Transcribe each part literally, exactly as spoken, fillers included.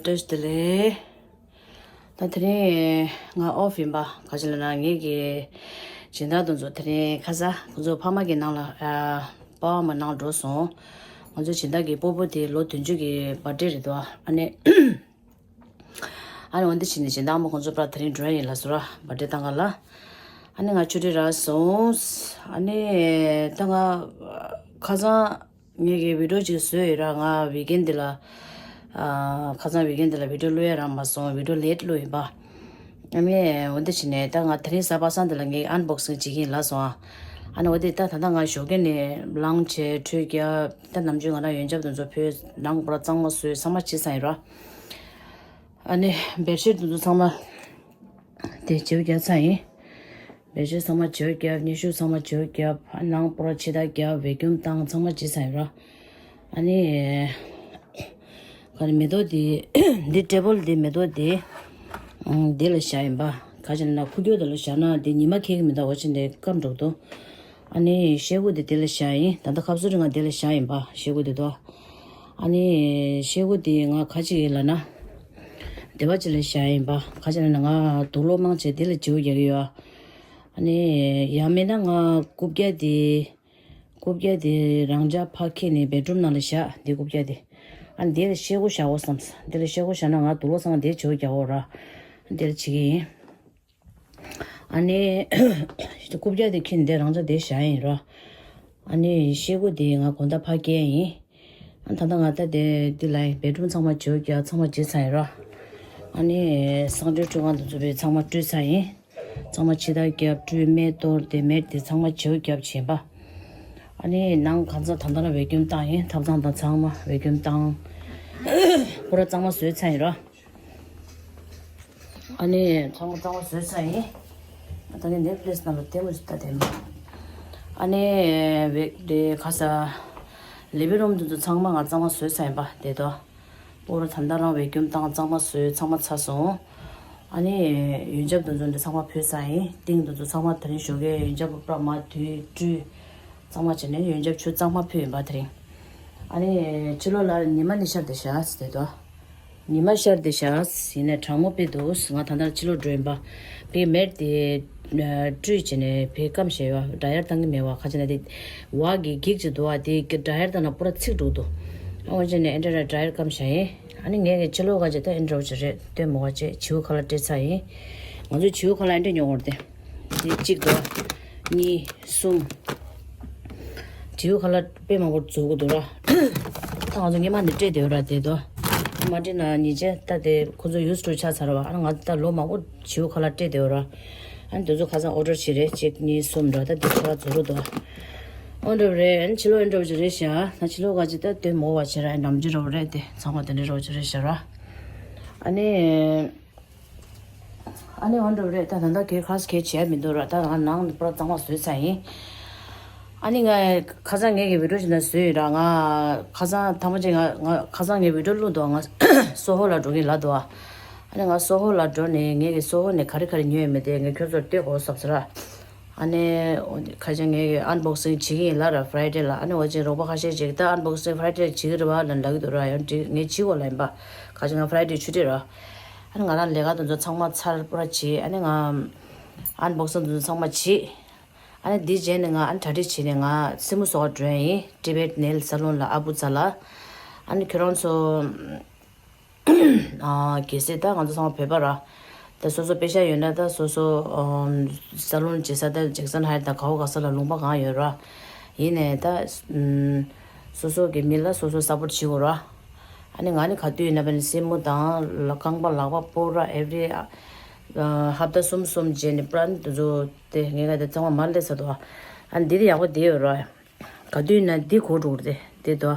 བཀྲ་ཤིས་བདེ་ལེགས། ད་དེ་རིང་ང་ཨོ་ཕི་ཡིན་པ། ག་ཅི་ལབ་ན་ངེད་ཀྱི་སྦྱིན་བདག་དེ་ཚོ་དེ་རིང་ཁ་སང་ཁོང་ཚོ་ཕ་མ་གི་ནང་ལ་ཨ་པ་ཕ་མ་ནང་འགྲོ་སོང་། ང་ཚོའི་སྦྱིན་བདག་གི་སྤོ་བོ་དེ་ལོ་བདུན་ཅུ་གི་བར་ཌེ་རེད་དོ། ཨ་ནི་ཨ་ནི་འོ་འདི་བྱས་ནས་སྦྱིན་བདག་ཨ་མ་ཁོང་ཚོ་པར་དེ་རིང་འགྲོ་ཡ་ཡིན་ལབ་སོང་ར། བར་ཌེ་བཏང་ག་ལ། ཨ་ནི་ང་ཆུ་ཊི་རག་སོང་། ཨ་ནི་ད་ང་ཁ་སང་ངེད་ཀྱི་བི་ཌིའོ་ཅིག་བཟོས་ཡོད་ར། ང་ཝིག་ཨེན་འདི་ལ། ཨ་ཁ་སང་ཝིག་ཨེན་འདི་ལ་བི་ཌིའོ་བླུག་ཡ་རག་མ་སོང་། བི་ཌིའོ་ལེ་ཊི་བླུགས་ཡིན་པ། ཨ་ནི་འོ་འདི་བྱས་ནས་ད་ང་དེ་རིང་གཟའ་པ་སངས་འདི་ལ་ངས་ཨན་བོག་སིང་བྱེད་ཀྱི་ཡིན་ལབ་སོང་ཨ། ཨ་ནི་འོ་དེ་ད་ད་ལྟ་ང་ཞོགས་ཀས་ནས་ལངས་བྱས་ཁྲུས་བརྒྱབ། ད་ནམ་རྒྱུན་ང་རང་ཡོན་ཆབ་དེ་ཚོ་ཕུལ། ནང་པུ་ར་གཙང་མ་བཟོས། ཚང་མ་བྱས་ཚར་ཡིན་ར། ཨ་ནི་བེཌ་ཤིཊ་དེ་ཚོ་ཚང་མ་དེ་བརྗེ་པོ་བརྒྱབ་ཚར་ཡིན། བེཌ་ཤིཊ་ཚང་མ་བརྗེ་པོ་བརྒྱབ། སྙིང་ཤུབས་ཚང་མ་བརྗེ་པོ་བརྒྱབ། ནང་པུ་ར་ཕྱི་ཐག་བརྒྱབ། ཝེ་ཀྱུམ་བཏང་། ཚང་མ་བྱས་ཚར་ཡིན་ར། ཨ་ནི་ག་རེ་མེ་ཏོག་དེ་འདི་ཊེ་བལ་དེ་མེ་ཏོག་དེ་འདི་ལ་བཞག་ཡིན་པ། ག་ཅི་ན་ཁུག་ཀྱོག་དེ་ལ་བཞག་ན་དེ་ཉི་མ་ཁེག་གི་མི་འདུག་འོ་ཅི་འདི་སྐམ་འགྲོ་གི་འདུག་ཨ་ནི་ཤེལ་སྒོ་དེ་དེ་ལ་བཞག་ཡིན། ད་ལྟ་ཁབ་སུ་རི་ང་དེ་ལ་བཞག་ཡིན་པ། ཤེལ་སྒོ་དེ་དོ། ཨ་ནི་ཤེལ་སྒོ་དེ་ང་ག་ཅི་ཡིན་ལབ་ན་དེ་བ་ཅི་ལ་བཞག་ཡིན་པ། ག་ཅི་ལབ་ན་ང་དུག་ལོག་མང་ཆེ་དེ་ལ་བརྗེ་པོ་རྒྱག་གི་ཡོད། ཨ་ནི་ཡང་མིན་ན་ང་རྐུབ་བཀྱག་དེ་རྐུབ་བཀྱག་དེ་རང་འཇགས་ཕར་འཁྱེར་ནས་བེཌ་རུམ་ནང་ལ་བཞག་དེ་རྐུབ་བཀྱག་དེ། ཨ་ནི་དེ་ལ་ཤེལ་སྒོ་བཞག་འོ་བསམས། དེ་ལ་ཤེལ་སྒོ་བཞག་ན་ང་དུག་ལོག་ཚང་མ་དེ་བརྗེ་པོ་རྒྱག་འོ་ར། དེ་ལ་བྱེད་ཀྱི་ཡིན། ཨ་ནི་རྐུབ་བཀྱག་དེ་འཁྱེར་ནས་དེ་རང་འཇགས་དེ་བཞག་ཡིན་ར། ཨ་ནི་ཤེལ་སྒོ་དེ་ང་དགོང་དག་ཕར་བཀལ་ཡིན། ཨ་ད་ལྟ་ང་ད་དེ་འདི་ལ་ཡིན། བེཌ་རུམ་ཚང་མ་བརྗེ་པོ་རྒྱག་ཚང་མ་བྱས་ཚར་ཡིན་ར། ཨ་ནི་གསང་སྒྲོན་སྤྲོད་ཁང་དུ་འཛུལ་བའི་ཚང་མ་སྤྲོད་ཚར་ཡིན། ཚང་མ་ཕྱི་ཐག་བརྒྱབ། བཀྲུས། མེ་གཏོར་ཏེ་མེ་དེ་ཚང་མ་བརྗེ་པོ་བརྒྱབ་བྱས་པ། ཨ་ནི་ནང་གང་ཚང་ད་ལྟ་ར་ཝེ་ཀྱུམ་བཏང་ཡིན། ཐབ་ཚང་དང་ཚང་མ་ཝེ་ཀྱུམ་བཏང་། པུ་ར་གཙང་མ་བཟོས་ཚར་ཡིན་ར། ཨ་ནི་ཚང་མ་གཙང་མ་བཟོས་ཚར་ཡིན། ད་ནི་ནེ་པི་ལེ་སི་ནང་ལ་ལྟད་མོ་ཞིག་ལྟ་དེ་མ། ཨ་ནི་ཝེ་དེ་ག་ས་ལི་བིང་རུམ་དེ་ཚོ་ཚང་མ་ང་གཙང་མ་བཟོས་ཚར་ཡིན་པ་དེ་དོ། པུ་ར་ད་ལྟ་རང་ཝེ་ཀྱུམ་བཏང་། གཙང་མ་བཟོས། ཚང་མ་ཚར་སོང་། ཨ་ནི་ཡོན་ཆབ་དེ་ཚོ་འདི་ཚང་མ་ཕུལ་ཚར་ཡིན། ཏིང་དེ་ཚོ་ཚང་མ་དེ་རིང་ཞོགས་ཀས་ཡོན་ཆབ་པུ་ར་མར་དུས་བཀྲུས། གཙང་མ་བྱས་ནས་ཡོན་ཆབ་ཆུ་གཙང་མ་ཕུལ་ཡིན་པ་དེ་རིང་། ཨ་ནི་ཕྱི་ལོགས་ལ་ཉི་མ་ནི་ཤར་བསྡད་ཤག་ཟེར་དོ། ཉི་མ་ཤར་བསྡད་ཤག་ཟེར་ནས་གྲང་མོ་དཔེ་འདུག་ང་ད་ལྟ་ཕྱི་ལོགས་འགྲོ་ཡིན་པ། དཔེ་མེར་དེ་བཀྲུས་བྱས་ནས་དཔེ་སྐམ་བཞག་ཡོད། ཌ་ཡར་བཏང་གི་མེད་པ། ག་ཅི་ན་དེ་འོག་གི་འགྱིག་ཅིག་འདུག་བ། དེ་ཌ་ཡར་བཏང་ན་པུ་ར་ཚིག་འགྲོ་འདུག་འོ་བྱས་ནས་ཨེ་འདྲ་ར་ཌ་ཡར་སྐམ་བཞག་ཡིན། ཨ་ནི་ངས་ངའི་ཕྱི་ལོགས་ག་ཅིག་ད་ཨེ་འདྲ་བོ་ཅིག་རེད། སྟོན་མོ་བ་ཅིག་བྱིའུ་ཁ་ལག་སྤྲད་ཚར་ཡིན། ང་ཚོས་བྱིའུ་ཁ་ལག་ཨེ་འདྲ་ཉོ་དགོས་རེད་དེ། དེ་གཅིག་དང་། གཉིས། གསུམ། བྱིའུ་ཁ་ལག་དཔེ་མང་པོ་བཟོ་དགོས་འདུག་ར། ད་ང་ཚོ་སྔོན་མ་ནས་སྤྲད་བསྡད་ཡོད་ར་དེ་དོ། མ་སྤྲད་ན་ཉིན་བྱེད་ད་དེ་ཁོ་ཚོ་ཡུ་སི་ཊུ་ཆགས་ཚར་བ། ཨ་ང་ད་ལོ་མང་པོ་བྱིའུ་ཁ་ལག་སྤྲད་བསྡད་ཡོད་ར། ཨ་ནི་དེ་ཚོ་ཁ་སང་ཨོ་ཌར་བྱས་རེད། གཅིག་གཉིས་གསུམ་འདྲ། ད་དེ་ཁ་ལག་བཟོ་རུ་འདུག་འོ་འདྲ་བ་རེད། ཨ་ནི་ཕྱི་ལོགས་ཨེ་འདྲ་བ་ཅིག་རེད་ཤག་ད་ཕྱི་ལོགས་ག་ཅིག་ད་སྟོན་མོ་བ་བྱས་ར། ཨ་ནམ་རྒྱུན་འདྲ་བ་རེད་དེ། ཚང་མ་དེ་འདྲ་འདྲ་བ་ཅིག་རེད་ཤག་ར། ཨ་ནི། ཨ་ནི་འོ་འདྲ་བ་རེད། ད་ད་ལྟ་གའི་ཁ་སི་གའི་བྱས་མི་འདུག་ར། ད་ང་ནང་ནས་པུ་ར་གཙང་མ་བཟོས་ཚར་ཡིན། ཨ་ནི་ང་ཁ་སང་ངེད་ཀྱི་བི་ཌིའོ་ཞིག་ན་བཟོས་ཡོད་ར། ང་ཁ་སང་ཐ་མ་ཅིག་ང་ང་ཁ་སང་ངའི་བི་ཌིའོ་བླུགས་འདུག་ང་སོ་ཧོ་ལ་འགྲོ་གི་ཡིན་ལབ་འདུག་ཨ་ནི་ང་སོ་ཧོ་ལ་འགྲོ་ནས་ངེད་ཀྱི་སོ་ཧོ་ནས་ག་རེ་ག་རེ་ཉོས་ཡོད་མེད་དེ་ངས་ཁྱོད་ཚོར་སྟོན་དགོས་བསམ་ཟེར་ར། ཨ་ནི་ཁ་སང་ངེད་ཀྱི་ཨན་བོག་སིང་བྱེད་ཀྱི་ཡིན་ལབ་ར། ཕ་རའི་ཌེ་ལ། ཨ་ནི་འོ་ཅིག་རོགས་པ་ཁ་ཤས་ཅིག་ད་ཨན་བོག་སིང་ཕ་རའི་ཌེ་བྱེད་ཀྱི་རེད་བ་ལབ་ལབ་ཀྱི་འདུག་ར། ཡང་འགྲིག་ངས་བྱེད་དགོས་ལབ་ཡིན་པ། ཁ་སང་ང་ཕ་རའི་ཌེ་ཆུ་ཊི་ར། ཨ་ནི་ང་རང་ལས་ཀ་དེ་ཚོ་ཚང་མ་ཚར་པོ་ར་བྱས། ཨ་ནི་ང་ཨན་བོག་སིང་དེ་ཚོ་ཚང་མ་བྱས། ཨ་ནི་འདི་རྗེས་ནས་ང་ཨ་ནི་གྲ་སྒྲིག་བྱས་ནས་ང་སེན་མོ་བཟོ་ག་འགྲོ་ཡ་ཡིན། ཊི་བེཊ་ནེལ་ས་ལོན་ལ། ཨ་བུ་ཚ་ལ། ཨ་ནི་ཁྱོད་རང་ཚོ་ཨ་གལ་སྲིད་ད་ང་ཚོ་ཚང་མ་བོད་པ་ར། ད་སོ་སོ་པེ་ཤ་ཡོད་ན་ད་སོ་སོ་ཨམ་ས་ལོན་བྱེད་ས་ད་ཇེག་སན་ཧའེ་ཊི་དང་ག་བ་ག་ས་ལ་ལུང་པ་གང་ཡོད་ར། ཡིན་ནའི་ད་ཨམ་སོ་སོ་གི་མི་ལ་སོ་སོ་སཔོར་ཊི་བྱེད་དགོས་ར། ཨ་ནི་ང་ནི་ག་དུས་ཡིན་ན་བ་ནི་སེན་མོ་དང་ལ་རྐང་པ་ལག་པ་པོ་ར་ཨེ་བྷི་རི་ཨ་ཧབ་ཏ་གསུམ་གསུམ་རྗེས་ནས་པུ་ར་ནི་དེ་ཚོ་དེ་ངས་ག་དེ་གཙང་མ་མར་སླེབས་ཚར་འདུག་ཨ་ནི་འདི་དེ་ཡག་པོ་བསྡད་ཡོད་ར། ག་དུས་ཡིན་ན་འདི་གོ་འགྲོ་གི་རེད་དེ་དོ།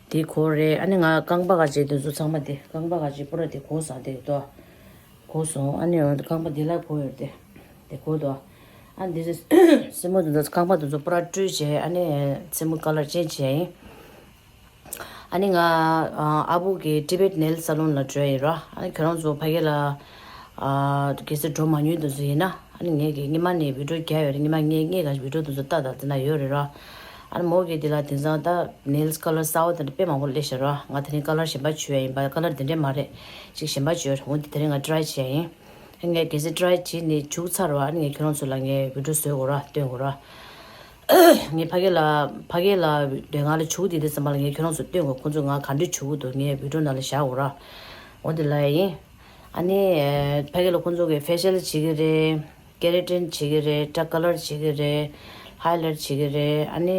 འདི་གོ་རེད། ཨ་ནི་ང་རྐང་པ་ག་ཅིག་དེ་ཚོ་ཚང་མ་དེ་རྐང་པ་ག་ཅིག་པུ་ར་དེ་གོ་ས་དེ་དོ། གོ་སོང་། ཨ་ནི་རྐང་པ་དེ་ལ་གོ་ཡོད་དེ། དེ་གོ་དོ། ཨ་འདི་ཚོ་སེན་མོ་དེ་ཚོ་རྐང་པ་དེ་ཚོ་པུ་ར་བཀྲུས་བྱས། ཨ་ནི་སེན་མོ་ཀ་ལར་ཅེན་ཇི་བྱས་ཡིན། ཨ་ནི་ང་ཨ་བུ་གི་ཊི་བེཊ་ནེལ་ས་ལོན་ལ་འགྲོ་ཡི་ར། ཨ་ནི་ཁྱོད་རང་ཚོ་ཕ་གི་ལ་ཨ་གལ་སྲིད་འགྲོ་མ་མྱོང་དེ་ཚོ་ཡིན་ན། ཨ་ནི་ངས་ཀྱི་སྔོན་མ་ནས་བི་ཌིའོ་རྒྱག་ཡོད་རེད། སྔོན་མ་ངས་ངས་ག་བི་ཌིའོ་དེ་ཚོ་ལྟ་དང་དེ་ན་ཡོད་རེད་ར། ཨ་ནི་མོ་གིས་འདི་ལ་དེང་སང་ད་nails color གསར་པ་དེ་འདྲ་དཔེ་མང་པོ་སླེབས་ཤག་ར། ང་དེ་རིང་color གཞན་པ་བྱུག་ཡ་ཡིན་པ། color དེ་འདྲས་མ་རེད། ཅིག་གཞན་པ་བྱུག་ཡ་རེད། འོ་འདི་དེ་རིང་ང་try བྱས་ཡིན། ངས་གལ་སྲིད་try བྱས་ནས་བྱུག་ཚར་བ་ཨ་ནི་ངས་ཁྱོད་རང་ཚོ་ལ་ངས་video བཟོས་དགོས་ར། སྟོན་དགོས་ར། ངས་ཕ་གི་ལ་ཕ་གི་ལ་དེ་ང་ལ་བྱུག་དེ་དེ་ཙམ་པ་ལ་ངས་ཁྱོད་རང་ཚོ་སྟོན་དགོས། ཁོང་ཚོ་ང་ག་འདྲས་བྱུག་གི་འདུག་ངས་video ནང་ལ་བཞག་དགོས་ར། འོ་འདི་ལ་ཡིན། ཨ་ནི་ཕ་གི་ལ་ཁོང་ཚོ་གི་facial བྱེད་ཀྱི་རེད། keratin བྱེད་ཀྱི་རེད། ད་color བྱེད་ཀྱི་རེད། highlight བྱེད་ཀྱི་རེད། ཨ་ནི་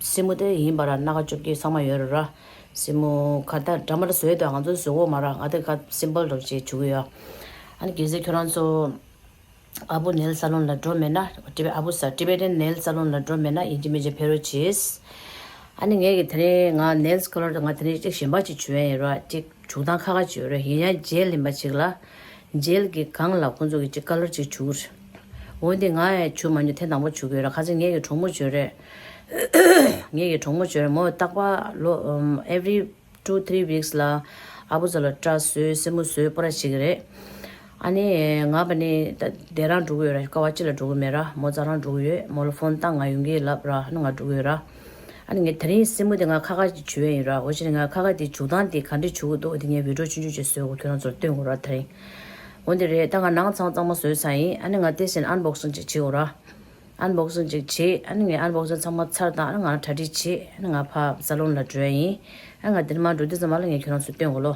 སེན་མོ་དེ་ཡིན་པ་ར། སྣ་ཁ་བཅོ་བརྒྱད་ཚང་མ་ཡོད་རེད་ར། སེན་མོ་ཁ་ད་འདྲ་མ་འདྲ་བཟོས་དང་ང་ཚོ་བཟོ་གོ་མ་ར། ང་དེ་ཁ་simple འདྲ་བོ་ཅིག་བྱུག་གི་ཡོད། ཨ་ནི་གལ་སྲིད་ཁྱོད་རང་ཚོ་ཨ་བུ་nail salon ལ་འགྲོ་མེད་ན། ཊི་བེ་ཨ་བུ་ས་Tibetan nail salon ལ་འགྲོ་མེད་ན་ཡིན་གཅིག་མིན་གཅིག་ཕེབས་རོགས་གྱིས། ཨ་ནི་ངས་ཀྱི་དེ་རིང་ང་nails color དང་ང་དེ་རིང་ཅིག་གཞན་པ་ཅིག་བྱུག་ཡ་ཡིན་ར། ཅིག་བྱུག་སྟངས་ཁ་ཁ་ཅིག་ཡོད་ར། ཡིན་ཡང་gel ཡིན་པ་ཅིག་ལ། gel གི་སྒང་ལ་ཁོང་ཚོ་གི་ཅིག་color ཅིག་བྱུག་གི་རེད། འོན་ཏེ་ང་ཡང་བྱུག་མ་མྱོང་། ཐེངས་དང་པོ་བྱུག་གི་ཡོད་ར། ཁ་སང་ངེད་ཀྱི་གྲོགས་མོ་ཅིག་ཡོད་རེད། ངེད་ཀྱི་གྲོགས་མོ་ཅིག་ཡོད་རེད། མོ་རྟག་པར་ལོ་ཨམ་every two three weeks ལ་ཨ་བུ་ཚ་ལ་སྐྲ་བཟོས། སེན་མོ་བཟོས། པོ་ར་བྱེད་ཀྱི་རེད། ཨ་ནི་ང་བ་ནི་ད་དེ་རང་འགྲོ་གི་ཡོད་ར། ཀ་བ་ཅི་ལ་འགྲོ་གི་མེད་ར། མོ་རྩ་རང་འགྲོ་གི་ཡོད། མོ་ལ་ཕོན་བཏང་། ང་ཡོང་གི་ལབ་ར། ཨ་ནི་ང་འགྲོ་གི་ཡོད་ར། ཨ་ནི་ངས་དེ་རིང་སེན་མོ་དེ་ང་ཁ་ཁ་ཅིག་བྱུག་ཡ་ཡིན་ར། འོ་ཕྱིར་ང་ཁ་ཁ་དེ་བྱུག་སྟངས་དེ་ག་འདྲས་བྱུག་གི་འདུག་དེ་ངས་video ཆུང་ཆུང་ཅིག་བཟོས་གོ། ཁྱོད་རང་ཚོར་སྟོན་དགོས་ར། དེ་རིང་འོ་འདི་རེད། ད་ང་ནང་ཚང་ཚང་མ་བཟོས་ཚར་ཡིན། ཨ་ནི་ང་དེ་བཞིན་unboxing ཅིག་བྱེད་དགོས་ར། unboxing ཅིག་བྱེད། ཨ་ནི་ངས་unboxing ཚང་མ་ཚར་དང་ཨ་ནི་ང་གྲ་སྒྲིག་བྱེད། ཨ་ནི་ང་ཕར་salon ལ་འགྲོ་ཡ་ཡིན། ཨ་ང་འདིར་མ་འགྲོ་དུས་ཙམ་པ་ལ་ངས་ཁྱོད་རང་ཚོར་སྟོན་དགོས་ལོ།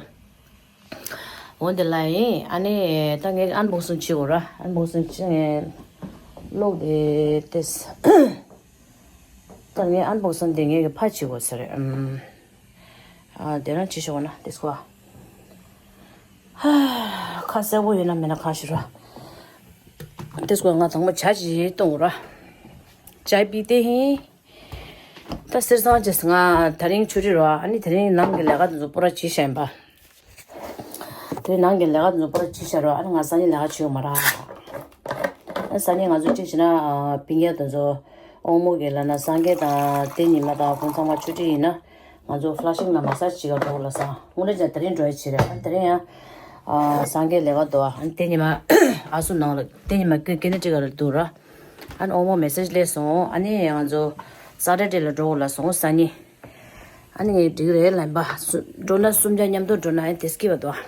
འོ་འདི་ལ་ཡིན། ཨ་ནི་ད་ངས་unboxing བྱེད་དགོས་ར། unboxing བྱེད། ངས་གློག་དེ་ཏེས། ད་ངས་unboxing དེ་ངས་ཀྱི་ཕ་བྱེད་དགོས་ས་རེད། ཨམ། ཨ་དེ་རང་བྱེད་ཤོག་ན་ཏེས་གོ། ཧ། ཁ་གསལ་པོ་ཡོད་ན་མེད་ན་གང་ཞིག་ར། ཏེས་གོ། ང་དང་པོ་ཇ་ཅིག་བཏུང་ར། ཇ་པི་ཏེ་ཧིན། ད་གསེར་སྲང་ཅེས་ང་དེ་རིང་ཆུ་རི་ར། ཨ་ནི་དེ་རིང་ནང་གི་ལས་ཀ་དེ་ཚོ་པོ་ར་བྱེད་བཞག་ཡིན་པ། དེ་ནང་གི་ལས་ཀ་དེ་ཚོ་པོ་ར་བྱེད་བཞག་ར། ཨ་ནི་ང་སང་ཉིན་ལས་ཀ་བྱེད་ཡོད་མ་ར། ཨ་སང་ཉིན་ང་ཚོ་གཅིག་བྱས་ན་ཨ་པིང་ཡ་དེ་ཚོ་དབང་མོ་གི་ལ་ན་སངས་རྒྱས་དང་དེ་ཉི་མ་དང་ཁོང་ཚང་མ་ཆུ་རི་ཡིན་ན། ང་ཚོ་flushing ལ་massage བྱེད་ག་འགྲོ་དགོས་ལབ་སོང་། དངོས་གནས་ཀྱང་དེ་རིང་འགྲོ་ཡ་བྱེད་རེད། ཨ་དེ་རིང་ཡང་ཨ་སངས་རྒྱས་ལས་ཀ་འདུག་ཨ་དེ་ཉི་མ་ཨ་སུ་ནང་ལ་དེ་ཉི་མ་ཀེ་ཀེ་ནེ་ཊི་ཀཊ་ལ་འདུག་ར། ཨ་ནི་དབང་མོ་message སླེབས་སོང་། ཨ་ནི་ང་ཚོ་Saturday ལ་འགྲོ་དགོས་ལབ་སོང་། སང་ཉིན། ཨ་ནི་ངས་འགྲིག་རེད་ལབ་པ། སུ་འགྲོ་ན་གསུམ་ཆ་མཉམ་དུ་འགྲོ་ན་ཨེ་དེ་སྐྱིད་པ་འདུག་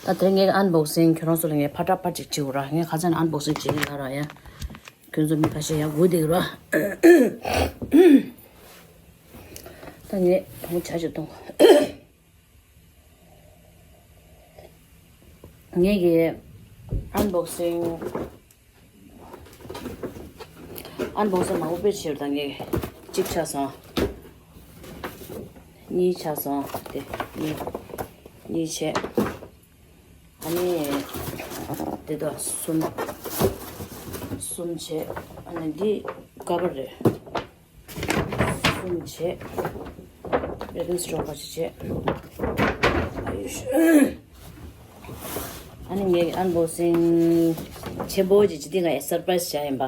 ད་དེ་རིང་ངས་unboxing ཁྱོད་རང་ཚོ་ལ་ངས་ཕར་ཏྲ་ཕར་ཅིག་བྱེད་དགོས་ར། ངས་ཁ་སང་unboxing བྱེད་ཀྱི་ལ་ར་ཡ། ཁྱོད་ཚོ་མི་ཁ་ཤས་ཡར་སྒུག་བསྡད་ཀྱི་ར། ད་ངས་དང་ཇ་ཅིག་བཏུང་། ངས་ཀྱི་unboxing unboxing མང་པོ་དཔེ་བྱས་པ་ད་ངས་གཅིག་ཆགས་སོང་། གཉིས་ཆགས་སོང་། དེ་གཉིས་གཉིས་བྱས། ཨ་ནི་དེ་དག་གསུམ། གསུམ་བྱས། ཨ་ནི་འདི་ཀ་བར་རེད། གསུམ་བྱས། རེ་ཏུང་སི་ཀྲོག་པ་ཅིག་བྱས། ཨ་ནི་ངས་unboxing ཆེན་པོ་ཅིག་ཅིག་འདི་ངས་surprise བྱས་ཡིན་པ།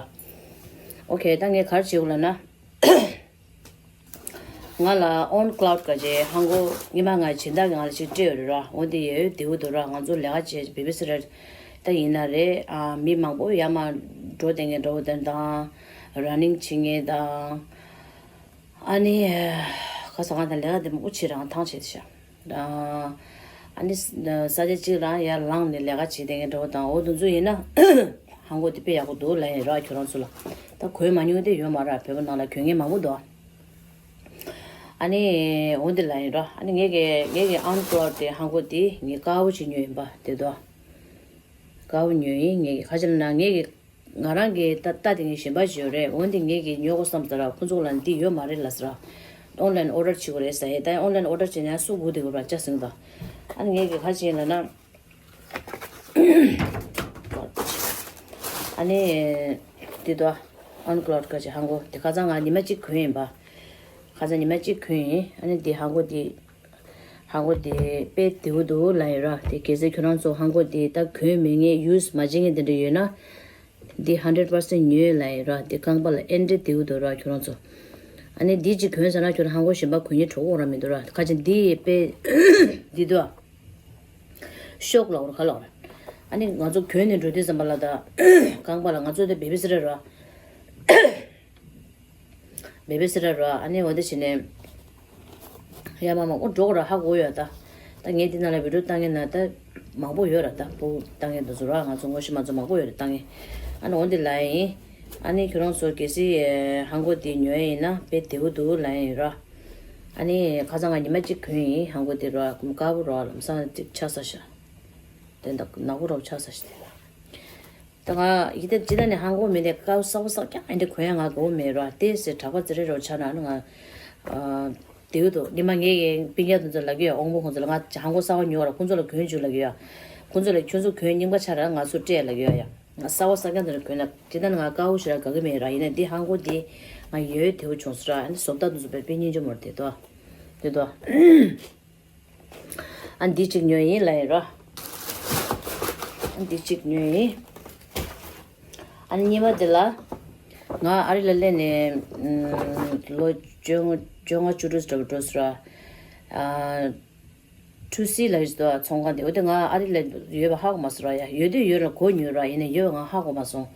ཨོ་ཁེ། ད་ངས་ག་རེ་བྱེད་དགོས་ལབ་ན། ང་ལ་on cloud ག་ཅེ་ཧང་གོ་ཉི་མ་ང་སྦྱིན་བདག་གི་ང་ལ་ཅིག་སྤྲད་ཡོད་རེད་ར། འོ་དེ་ཡོད་བདེ་བོ་འདུག་ར། ང་ཚོ་ལས་ཀ་བྱེད་བེ་བི་སི་ཊར་ད་ཡིན་ན་རེད། ཨ་མི་མང་པོ་ཡར་མར་འགྲོ་བསྡད་མཁན་འདྲ་བོ་དེ་དང་། running བྱེད་མཁན་དང་། ཨ་ནི་ཁ་སང་ང་དང་ལས་ཀ་དེ་མང་པོ་བྱེད་རང་ཐང་བྱེད་ཤག་ཨ་ནི་ས་ཆ་གཅིག་ལ་ཡར་ལངས་ནས་ལས་ཀ་བྱེད་བསྡད་མཁན་འདྲ་བོ་དང་། འོ་དེ་ཚོ་ཡིན་ན། ཧང་གོ་དེ་དཔེ་ཡག་པོ་འདུག་ལབ་ཡིན་ར། ཁྱོད་རང་ཚོ་ལ་ད་གོན་མ་མྱོང་དེ་ཡོད་མ་ར། བོད་པ་ནང་ལ་གོན་མཁན་མང་པོ་འདུག་ཨ་ནི་འོ་འདི་ལབ་ཡིན་ར། ཨ་ནི་ངེད་ཀྱི་ངེད་ཀྱི་on cloud དེ་ཧང་གོ་དེ་ངས་དཀར་པོ་ཅིག་ཉོས་ཡིན་པ་དེ་འདུག་དཀར་པོ་ཉོས་ཡིན། ངེད་ཀྱི་ཁ་ཆེམས་ན་ངེད་ཀྱི་ང་རང་གི་ད་ལྟ་དེ་ངས་གཞན་པ་ཅིག་ཡོད་རེད། འོ་འདི་ངེད་ཀྱི་ཉོ་དགོས་བསམ་ས་ར། ཁོ་ཚོ་ལ་འདི་ཡོད་མ་རེད་ལབ་ས་ར། online order བྱེད་དགོས་རེད་ཟེར་ཡས། ད་online order བྱེད་ན་སུ་སྒུག་བསྡད་དགོས་ར་ཅག་ཟིན་ད། ཨ་ནི་ངེད་ཀྱི་ཁ་ཆེམས་ལ་ན། ཨ་ནི། འདི་དོ། on cloud ག་ཅེ་ཧང་གོ་དེ་ཁ་སང་ང་ཉི་མ་གཅིག་གོན་ཡིན་པ། ཁ་སང་ཉི་མ་གཅིག་གོན་ཡིན། ཨ་ནི་འདི་ཧང་གོ་འདི། ཧང་གོ་འདི་དཔེ་བདེ་པོ་འདུག་ལབ་ཡོད་ར། དེ་གལ་སྲིད་ཁྱོད་རང་ཚོ་ཧང་གོ་འདི་ད་གོན་མེད་མཁན་use མ་བྱེད་མཁན་དེ་འདྲ་ཡོད་ན། འདི་hundred percent ཉོས་ལབ་ཡོད་ར། འདི་རྐང་པ་ལ་ཨེ་འདྲ་བདེ་པོ་འདུག་ར་ཁྱོད་རང་ཚོ། ཨ་ནི་འདི་གཅིག་གོན་ཚར་ན་ཁྱོད་རང་ཧང་གོ་གཞན་པ་གོན་ཡས་གྲོགས་འོང་ར་མི་འདུག་ར། ཁ་ཅིག་འདི་དཔེ་འདི་འདུག་ཤོག་ལོག་ར་ཁ་ལོག་ར། ཨ་ནི་ང་ཚོ་གྱོན་ནས་འགྲོ་དུས་ཙམ་པ་ལ་ད་རྐང་པ་ལ་ང་ཚོ་དེ་བེ་བི་སི་རེད་ར། བེ་བེ་སི་ར་ར། ཨ་ནི་འོ་དེ་བྱས་ནས་ཡ་མ་མ་འོ་འགྲོ་གོ་ར། ཧ་གོ་ཡོད་ད། ད་ངས་འདི་ནང་ལ་བི་ཌིའོ་བཏང་མཁན་ན་ད་མང་པོ་ཡོད་ར། ད་ཕྲུ་གུ་བཏང་མཁན་དེ་ཚོ་ར། ང་ཚོ་ངོ་ཤེས་མ་ཚོ་མང་པོ་ཡོད་ར་བཏང་མཁན། ཨ་ནི་འོ་འདི་ལ་ཡིན། ཨ་ནི་ཁྱོད་རང་ཚོ་གལ་སྲིད་ཧང་གོ་དེ་ཉོ་ཡ་ཡིན་ན་དཔེ་བདེ་པོ་འདུག་ལ་ཡིན་ར། ཨ་ནི་ཁ་སང་ང་ཉི་མ་གཅིག་གོན་ཡིན་ཧང་གོ་དེ་ར། དཀར་པོ་ར། ལམ་སང་གཅིག་ཆགས་ས་ཤ། དེ་འདྲ་ནག་པོ་ར་ཆགས་ས་ཤ་དེ་ལ། ད་ང་ཡི་དེ་ཇི་ལྟ་ནས་ཧང་གོ་མི་འདི་ཀའོ་ས་བོ་ས་ཀྱང་ཨེ་འདྲ་གོན་ཡ་ང་དགའ་བོ་མེད་ར། དེ་སེ་གྲགས་པ་ཙི་རེ་རོ་ཆ་ན་ང་དེའུ་དུ་ཉི་མ་ངས་ཡིན་སྤུན་ཀྱག་དུ་ཚོ་ལ་གི་ཡ་དབང་པོ་ཁོང་ཚོ་ལ་ང་ཧང་གོ་ས་བ་ཉོ་ར། ཁོང་ཚོ་ལ་གོན་བཅུག་ལ་གི་ཡ། ཁོང་ཚོ་ལ་ཁྱོད་ཚོ་གོན་རྙིང་པ་ཆ་ར་ང་ཚོ་སྤྲད་ལ་གི་ཡ། ཡ་ང་ས་བ་ས་ཀྱང་དུ་གོན་ན་ཇི་ལྟ་ནས་ང་ཀའོ་ཞེ་ར་དགའ་གི་མེད་ར། ཡིན་ན་འདི་ཧང་གོ་འདི་ང་ཡོད་དེའུ་བྱུང་སོ་ར། ཨ་ནི་བཟོ་ལྟ་དུ་ཚོ་བས་པི་སྙིང་རྗེ་མོར་དེ་དོ་དེ་དོ། ཨ་འདི་གཅིག་ཉོས་ཡིན་ལ་ཡིན་རོ། ཨ་འདི་གཅིག་ཉོས་ཡིན། ཨ་གཉིས་པ་དེ་ལ། ང་ཨ་རི་ལ་སླེབས་ནས་ལོ་བཅོ་ལྔ་བཅོ་ལྔ་བཅུ་དྲུག་ཙམ་འགྲོ་སོང་ར། ཨ་ཁྲུ་སི་ལ་ཡོད་དོ་ཚོང་ཁང་དེ། འོ་དེ་ང་ཨ་རི་ལ་ཡོད་པ་ཧ་གོ་མ་སོང་ར། ཡ་ཡོད་དུས་ཡོད་ར་གོ་ཉོས་ར། ཡིན་ན་ཡོད་པ་ང་ཧ་གོ་མ་སོང་།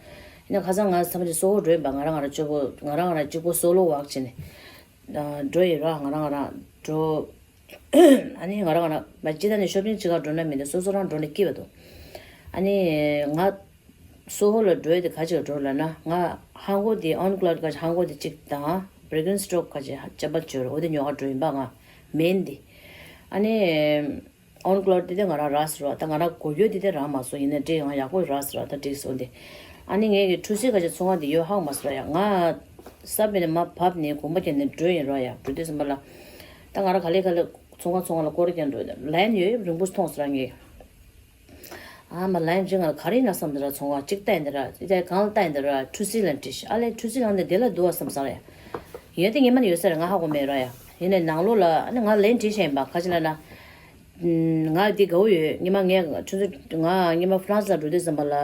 ཡིན་ན་ཁ་སང་ང་ཚང་མ་ཅིག་སོ་ཧོ་འགྲོ་ཡིན་པ། ང་རང་ང་རང་གཅིག་པོ་ང་རང་ང་རང་གཅིག་པོ་སོ་ལོ་ཝག་བྱས་ནས་འགྲོ་ཡིན་ར། ང་རང་ང་རང་འགྲོ། ཨ་ནི་ང་རང་ང་རང་མ་ཅི་ད་ནི་ཤོ་པིང་ཅི་ག་འགྲོ་ན་མི་འདུག་སོ་སོ་རང་འགྲོ་ན་སྐྱིད་པ་འདུག་ཨ་ནི་ང་སོ་ཧོ་ལ་འགྲོ་ཡ་དེ་ག་ཅིག་ལ་འགྲོ་ལབ་ན། ང་ཧང་གོ་དེ་ཨོན་ཀློད་ག་ཅིག་ཧང་གོ་དེ་གཅིག་དང་བྷིར་ཀེན་སི་ཊོག་ག་ཅིག་ཅམ་པ་བྱོས་ར། འོ་དེ་ཉོ་ག་འགྲོ་ཡིན་པ་ང་མེན་དེ། ཨ་ནི་ཨོན་ཀློད་དེ་དེ་ང་རང་རག་སོང་ར། ད་ང་རང་གོ་རྒྱུ་དེ་དེ་རག་མ་སོང་། ཡིན་ན་འདྲེ་ཡང་ཡག་པོ་རག་སོང་ར། ད་འགྲིག་སོང་དེ། ཨ་ནི་ངས་ཀྱི་ཁྲུ་སི་ག་ཅིག་ཚོང་ཁང་དེ་ཡོད་ཧ་གོ་མ་སོང་ར། ཡ་ང་ས་བོན་ནས་མ་བབས་ནས་གོམ་པ་བརྒྱབ་ནས་འགྲོ་ཡིན་ར། ཡ་འགྲོ་དུས་ཙམ་པ་ལ། ད་ང་རང་ག་ལེ་ག་ལེ་ཚོང་ཁང་ཚོང་ཁང་ལ་སྐོར་རྒྱག་འགྲོ། ལན་ཡོད་རིང་པོ་མཐོང་སོང་ར་ངས། ཨ་མ་ལན་རིང་ང་ལ་ག་རེ་ཡིན་ན་བསམ་འདི་ར། ཚོང་ཁང་གཅིག་བལྟས་འདི་ར། ཨི་ད་གང་ལ་བལྟས་འདི་ར། ཁྲུ་སི་ལན་བྲིས་ཤག་ཨ་ལས་ཁྲུ་སི་ལན་འདི་དེ་ལ་འདུག་བ་བསམ་སོང་ར། ཡོད་དེ་ངེས་མ་ནི་ཡོད་ས་རེད། ང་ཧ་གོ་མེད་ར་ཡ། ཡིན་ནའི་ནང་ལོགས་ལ་ཨ་ནི་ང་ལན་བྲིས་ཤག་ཡིན་པ། ག་ཅི་ལབ་ན། ང་འདི་དགའ་བོ་ཡོད། ཉི་མ་ངས་ཁྲུ་སི་ང་ཉི་མ་ཧྥ་རན་སི་ལ་འགྲོ་དུས་ཙམ་པ་ལ།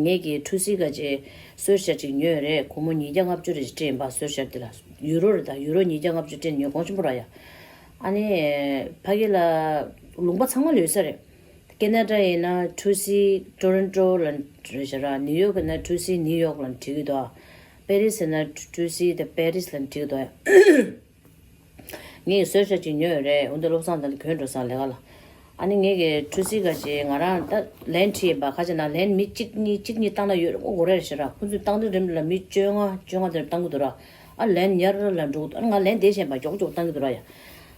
ངས་ཀྱི་ཁྲུ་སི་ག་ཅིག་སུའེ་ཤར་ཊི་ཅིག་ཉོས་རེད། སྒོར་མོ་ཉིས་བརྒྱ་ལྔ་བཅུ་རེ་ཞིག་སྤྲད་ཡིན་པ། སུའེ་ཤར་ཊི་དེ་ལ་ཡུ་རོ་རེད། ད་ཡུ་རོ་ཉིས་བརྒྱ་ལྔ་བཅུ་སྤྲད་ཉོས་གོང་ཆེན་པོ་ར་ཡ། ཨ་ནི་ཕ་གི་ལ་ལུང་པ་ཚང་མ་ལ་ཡོད་ས་རེད། ཁེ་ན་ཌ་ཡིན་ན་ཁྲུ་སི་ཊོ་རོན་ཊོ་ལ་རེད་ཤག་ར། ནིའུ་ཡོག་ཡིན་ན་ཁྲུ་སི་ནིའུ་ཡོག་ལ་བྲིས་ཀྱི་འདུག་པེ་རི་སི་ཡིན་ན་ཁྲུ་སི་དེ་པེ་རི་སི་ལ་བྲིས་ཀྱི་འདུག་ངས་སུའེ་ཤར་ཊི་ཅིག་ཉོས་ཡོད་རེད། འོ་འདི་བློ་བཟང་དང་གོན་འགྲོ་སོང་ལས་ཀ་ལ། ཨ་ནི་ངས་ཀྱི་ཁྲུ་སི་ག་ཅིག་ང་རང་ད་ལན་བྲིས་ཡིན་པ། ཁ་ཅིག་ན་ལན་མི་གཅིག་གཉིས་གཅིག་གཉིས་བཏང་ན་ཡོད་རེད། འོ་གོ་རེད་ཤག་ར། ཁོང་ཚོས་བཏང་དུས་རིམ་ལ་མི་བཅོ་ལྔ་བཅོ་ལྔ་དེ་བཏང་གི་འདུག་ར། ཨ་ལན་ཉར་ལ་འགྲོ་གི་འདུག་ཨ་ང་ལན་དེ་བཞིན་པ་མགྱོགས་མགྱོགས་བཏང་གི་འདུག་ར་ཡ།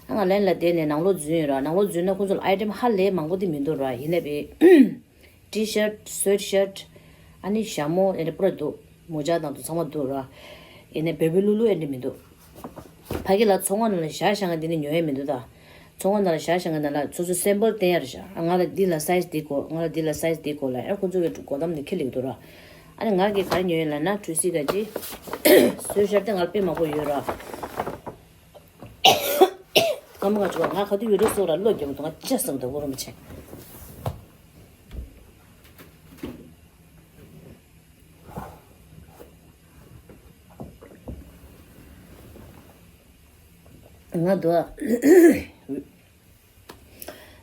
ཨ་ང་ལན་ལ་བསྡད་ནས་ནང་ལོགས་འཛུལ་ཡིན་ར། ནང་ལོགས་འཛུལ་ན་ཁོང་ཚོ་ལ་ཨའི་ཊེམ་ཧ་ལས་མང་པོ་དེ་མི་འདུག་ར། ཡིན་ནའི་བི་ཊི་ཤར་ཊི་སུའེ་ཤར་ཊི་ཨ་ནི་ཞྭ་མོ་ཨེ་འདྲ་པུ་ར་འདུག་མོ་ཇ་དང་དུ་ཚང་མ་འདུག་ར། ཡིན་ནའི་བེ་བེ་ལུ་ལུ་ཨེ་འདྲ་མི་འདུག་ཕ་གི་ལ་ཚོང་ཁང་ནང་ལ་ཞྭ་བཞག་མཁན་དེ་ནི་ཉོ་ཡ་མི་འདུག་ད། ཚོང་ཁང་ནང་ལ་ཞྭ་བཞག་མཁན་ནང་ལ་སོ་སོའི་སེམ་པལ་བསྟན་ཡ་རེད་ཤག་ང་ལ་འདི་ལ་སའི་ཛི་འདི་དགོས། ང་ལ་འདི་ལ་སའི་ཛི་འདི་དགོས་ལབ་ཡ། ཁོང་ཚོ་གི་སྒོ་འགྲམ་ནས་ཁྱེར་སླེབས་ཀྱི་འདུག་ར། ཨ་ནི་ང་གིས་ག་རེ་ཉོས་ཡིན་ལབ་ན་ཁྲུ་སི་ག་ཅིག་སུའེ་ཤར་ཊི་དེ་ང་ལ་དཔེ་མང་པོ་ཡོད་ར། སྐར་མ་ང་བཅུག་ང་ག་དུས་བི་ཌིའོ་བཟོ་ར་བློ་རྒྱབ་འདུག་ང་ཅི་བསམ་འདུག་གོ་རུ་མི་ཆེ། ང་དུ་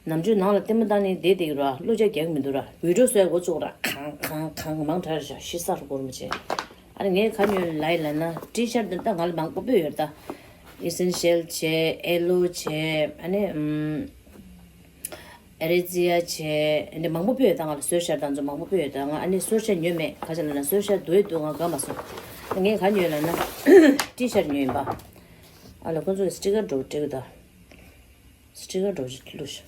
ནམ་རྒྱུན་ནང་ལ་ལྟད་མོ་བལྟས་ནས་བསྡད་བསྡད་ཀྱི་ར། བློ་རྒྱ་རྒྱག་གི་མི་འདུག་ར། བི་ཌིའོ་བཟོས་འགོ་བཙུགས་ར། གང་གང་གང་མང་དྲགས་རེད་ཤག་ཤི་ས་རུ་གོ་རུ་མི་བྱེད། ཨ་ནི་ངས་ག་ཉོས་ལབ་ཡིན་ལབ་ན་ཊི་ཤར་ཊི་འདི་ད་ང་ལ་མང་པོ་སྤོས་ཡོད་རེད་ད། ཨི་སེན་ཤལ་བྱས། ཨེ་ལོ་བྱས། ཨ་ནི་ཨམ། ཨེ་རེ་ཛི་ཡ་བྱས། ཨ་ནི་མང་པོ་སྤོས་ཡོད་ད། ང་ལ་སུའེ་ཤར་ཊི་དང་ཚོ་མང་པོ་སྤོས་ཡོད་ད། ང་ཨ་ནི་སུའེ་ཤར་ཊི་ཉོས་མེད། ག་ཅི་ལབ་ན་སུའེ་ཤར་ཊི་འདུག་འདུག་ང་དགའ་མ་སོང་། ངས་ག་ཉོས་ལབ་ན་ཊི་ཤར་ཊི་ཉོས་ཡིན་པ། ཨ་ལ་ཁོང་ཚོ་གི་སི་ཊི་ཀར་འདྲ་པོ་སྤྲད་ཀྱི་ད། སི་ཊི་ཀར་འདྲ་པོ་ཞིག་བླུགས་ཤག་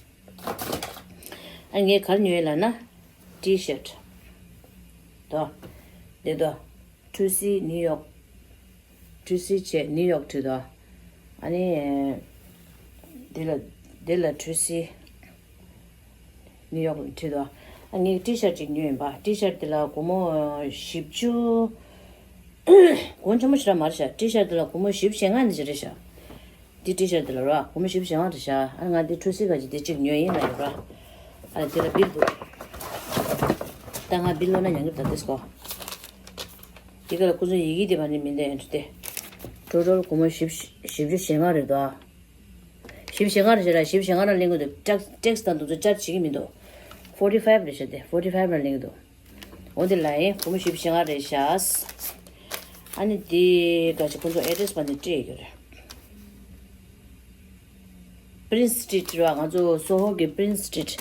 ཨ་ངས་ག་རེ་ཉོས་ལབ་ན་ཊི་ཤར་ཊི་དོ། འདི་དོ། ཁྲུ་སི་ནིའུ་ཡོག་ཁྲུ་སི་བྱས་ནིའུ་ཡོག་བྲིས་དོ། ཨ་ནི། འདི་ལ་འདི་ལ་ཁྲུ་སི་ནིའུ་ཡོག་བྲིས་དོ། ཨ་ངས་ཊི་ཤར་ཊི་ཅིག་ཉོས་ཡིན་པ། ཊི་ཤར་ཊི་འདི་ལ་སྒོར་མོ་བཞི་བཅུ། སྒོར་མོ་ཆེན་པོ་ཞེ་དྲག་མ་རེད་ཤག་ཊི་ཤར་ཊི་འདི་ལ་སྒོར་མོ་བཞི་བཅུ་ཞེ་ལྔ་ནས་ཅིག་རེད་ཤག་འདི་ཊི་ཤར་ཊི་འདི་ལ་ར་སྒོར་མོ་བཞི་བཅུ་ཞེ་ལྔ་རེད་ཤག་ཨ་ང་འདི་ཁྲུ་སི་ག་ཅིག་འདི་གཅིག་ཉོས་ཡིན་ལབ་ཡོད་ར། ཨ་འདི་ལ་བིལ་འདུག་ད་ང་བིལ་ཀློག་ན་ཉན་གི་རེད་ད། དེ་སྐོར་འདི་ག་ལ་ཁོ་ཚོ་ཡི་གེ་དེ་བ་ནི་མི་འདུག་ཨེ་འདྲ་སྟེ། ཊོ་ཊལ་སྒོར་མོ་བཞི་བཅུ་བཞི་བཅུ་ཞེ་ལྔ་རེད་ད། བཞི་བཅུ་ཞེ་ལྔ་རེད་ཤག་ར། བཞི་བཅུ་ཞེ་ལྔ་ར་ལེན་གི་འདུག་ཊེག་ཊེག་སི་དང་འདུག་ཚོ་ཅར་ཇི་བྱེད་ཀྱི་མི་འདུག་ཕོར་ཊི་ཕའིབ་རེད་ཤག་སྟེ། ཕོར་ཊི་ཕའིབ་ར་ལེན་གི་འདུག་འོ་འདི་ལ་ཡིན། སྒོར་མོ་བཞི་བཅུ་ཞེ་ལྔ་རེད་ཤག་ཨ་ནི་དེ་ག་ཅིག་ཁོང་ཚོ་ཨེ་ཌི་རེ་སི་པ་ནི་སྤྲད་ཡོད་རེད། Prince Street ར། ང་ཚོ་སོ་ཧོ་གི་Prince Street།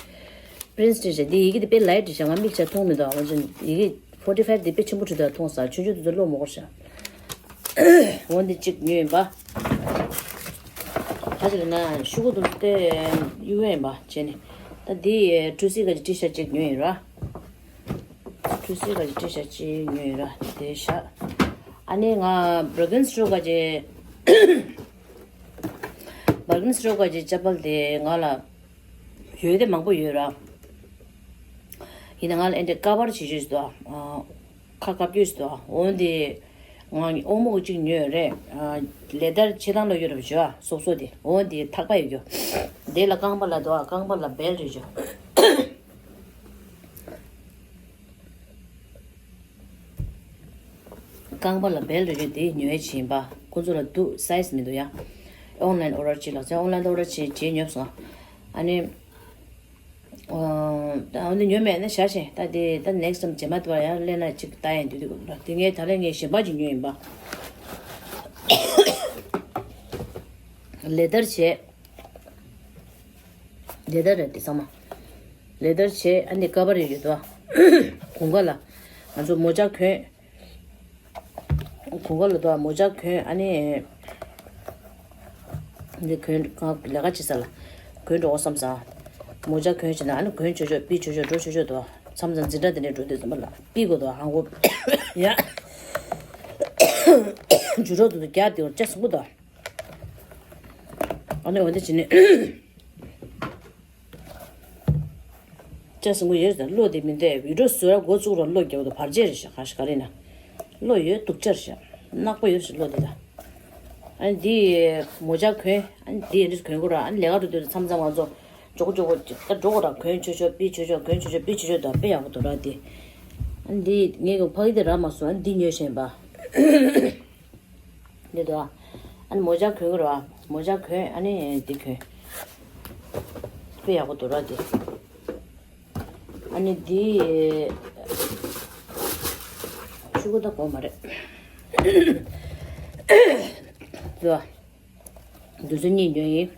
Prince Street རེད། འདི་ཡི་གེ་དེ་དཔེ་ལའིཊ་རེད་ཤག་ང་མིག་ཆ་མཐོང་མི་འདུག་འོན་ཀྱང་ཡི་གེ་forty five དེ་དཔེ་ཆེན་པོ་བྲིས་འདུག་མཐོང་ས། ཆུང་ཆུང་དེ་ཚོ་ཀློག་མི་དགོས་ཤག་འོ་འདི་གཅིག་ཉོས་ཡིན་པ། ག་ཅིག་ལབ་ན་ཤོག་གུ་དེ་ཚོ་དེ་གཡུག་ཡ་ཡིན་པ་བྱས་ནས། ད་འདི་ཊུ་སི་ག་ཅིག་ཊི་ཤར་ཊི་གཅིག་ཉོས་ཡིན་ར། ཊུ་སི་ག་ཅིག་ཊི་ཤར་ཊི་གཅིག་ཉོས་ཡིན་ར། དེ་ཤག་ཨ་ནི་ང་Birkenstock ག་ཅིག Birkenstock ག་ཅིག་ཅ་པལ་དེ་ང་ལ་ཡོད་དེ་མང་པོ་ཡོད་ར། ཡིན་ན་ང་ལ་ཨེ་འདྲ་ཀ་བར་བྱེད་རྒྱུ་ཞིག་འདུག་ཨ། ཁ་བཀབ་རྒྱུ་ཞིག་འདུག་འོ་འདི་ང་གི་ཨོ་མོ་གཅིག་ཉོས་རེད། ཨ། ལེ་དར་ཕྱེ་ཐང་ལ་ཡོད་རེད་བཞག་སོབ་སོབ་དེ། འོ་འདི་ཐག་པ་ཡོད་རྒྱུ། དེ་ལ་རྐང་པ་ལ་འདུག་ཨ། རྐང་པ་ལ་བེལ་རེད་བཞག་རྐང་པ་ལ་བེལ་རེ་རེ་དེ་ཉོ་ཡས་བྱིན་པ། ཁོ་ཚོ་ལ་འདུག་སའི་ཛི་མི་འདུག་ཡ། ཨོན་ལན་ཨོ་ཌར་བྱེད་ལགས་སོ། ཨོན་ལན་ཨོ་ཌར་བྱེད་བྱེད་ཉོབ་སོང་། ཨ་ནི། ཨ་ནི་ཉོ་མེད་ན་བཞག་བཞིན་ད་དེ་ད་next time རྗེས་མ་དུ་བ་ཡང་ལེན་ན་ཅིག་ལྟ་ཡས་འདུག་འདུག་ལ། དེ་ངས་ད་རེས་ངས་གཞན་པ་ཅིག་ཉོས་ཡིན་པ། ལེ་དར་བྱས། ལེ་དར་རེད་དེ་ཚང་མ། ལེ་དར་བྱས། ཨ་ནི་ཀ་བར་ཡོད་དོ། གོང་ཁ་ལ་ང་ཚོ་མོ་ཅག་གོན། གོང་ཁ་ལ་དོ་མོ་ཅག་གོན། ཨ་ནི་འདི་གོན་གང་ལས་ཀ་བྱེད་ས་ལ་གོན་འགྲོ་བསམ་ས། མོ་ཅག་གོན་བྱས་ན་ཨ་ནི་གོན་ཆོག་ཆོག་ཕུད་ཆོག་ཆོག་འགྲོ་ཆོག་ཆོག་དོ། མཚམས་མཚམས་འཛིན་གྲྭ་དེ་འདྲ་འགྲོ་དུས་ཙམ་པ་ལ་ཕུད་དགོས་དོ། ཧང་གོ་ཡ། འཇུ་རོགས་དེ་ཚོ་རྒྱག་དེ་བར་ལྕགས་ཟིན་པོ་དོ། ཨ་ནི་འོ་འདི་བྱས་ནས། ལྕགས་ཟིན་པོ་ཡོད་ཟེར། གློག་དེ་མི་འདུག་ཝི་ཌི་ཡོ་བཟོ་ར་འགོ་བཙུགས་ར་གློག་རྒྱག་འདུག་བར་ཆད་རེད་ཤག་ག་ཤ་ག་རེ་ན། གློག་ཡོད་སྡུག་ཅག་རེད་ཤག་ནག་པོ་ཡོད་ཤག་གློག་དེ་ད། ཨ་ནི་འདི་མོ་ཅག་གོན། ཨ་ནི་འདི་འདྲ་གོན་དགོས་ར། ཨ་ནི་ལས་ཀ་འགྲོ་དུས་མཚམས་མཚམས་ང་ཚོ་མགྱོགས་མགྱོགས་ད་འགྲོ་དགོས་ར། གོན་ཆོག་ཆོག་ཕུད་ཆོག་ཆོག་གོན་ཆོག་ཆོག་ཕུད་ཆོག་ཆོག་འདུག་དཔེ་ཡག་པོ་འདུག་ར་དེ། ཨ་ནི་འདི་ངས་གོ་ཕ་གི་དེ་རག་མ་སོང་། ཨ་ནི་འདི་ཉོས་བཞིན་པ། འདི་འདུག་ཨ་ནི་མོ་ཅག་གོན་གི་རེད་བ། མོ་ཅག་གོན། ཨ་ནི་འདི་གོན། དཔེ་ཡག་པོ་འདུག་ར་འདི། ཨ་ནི་འདི་ཤོག་གུ་ད་གོ་མ་རེད། འདུག་ཨ། འདི་ཚོ་གཉིས་ཉོས་ཡིན།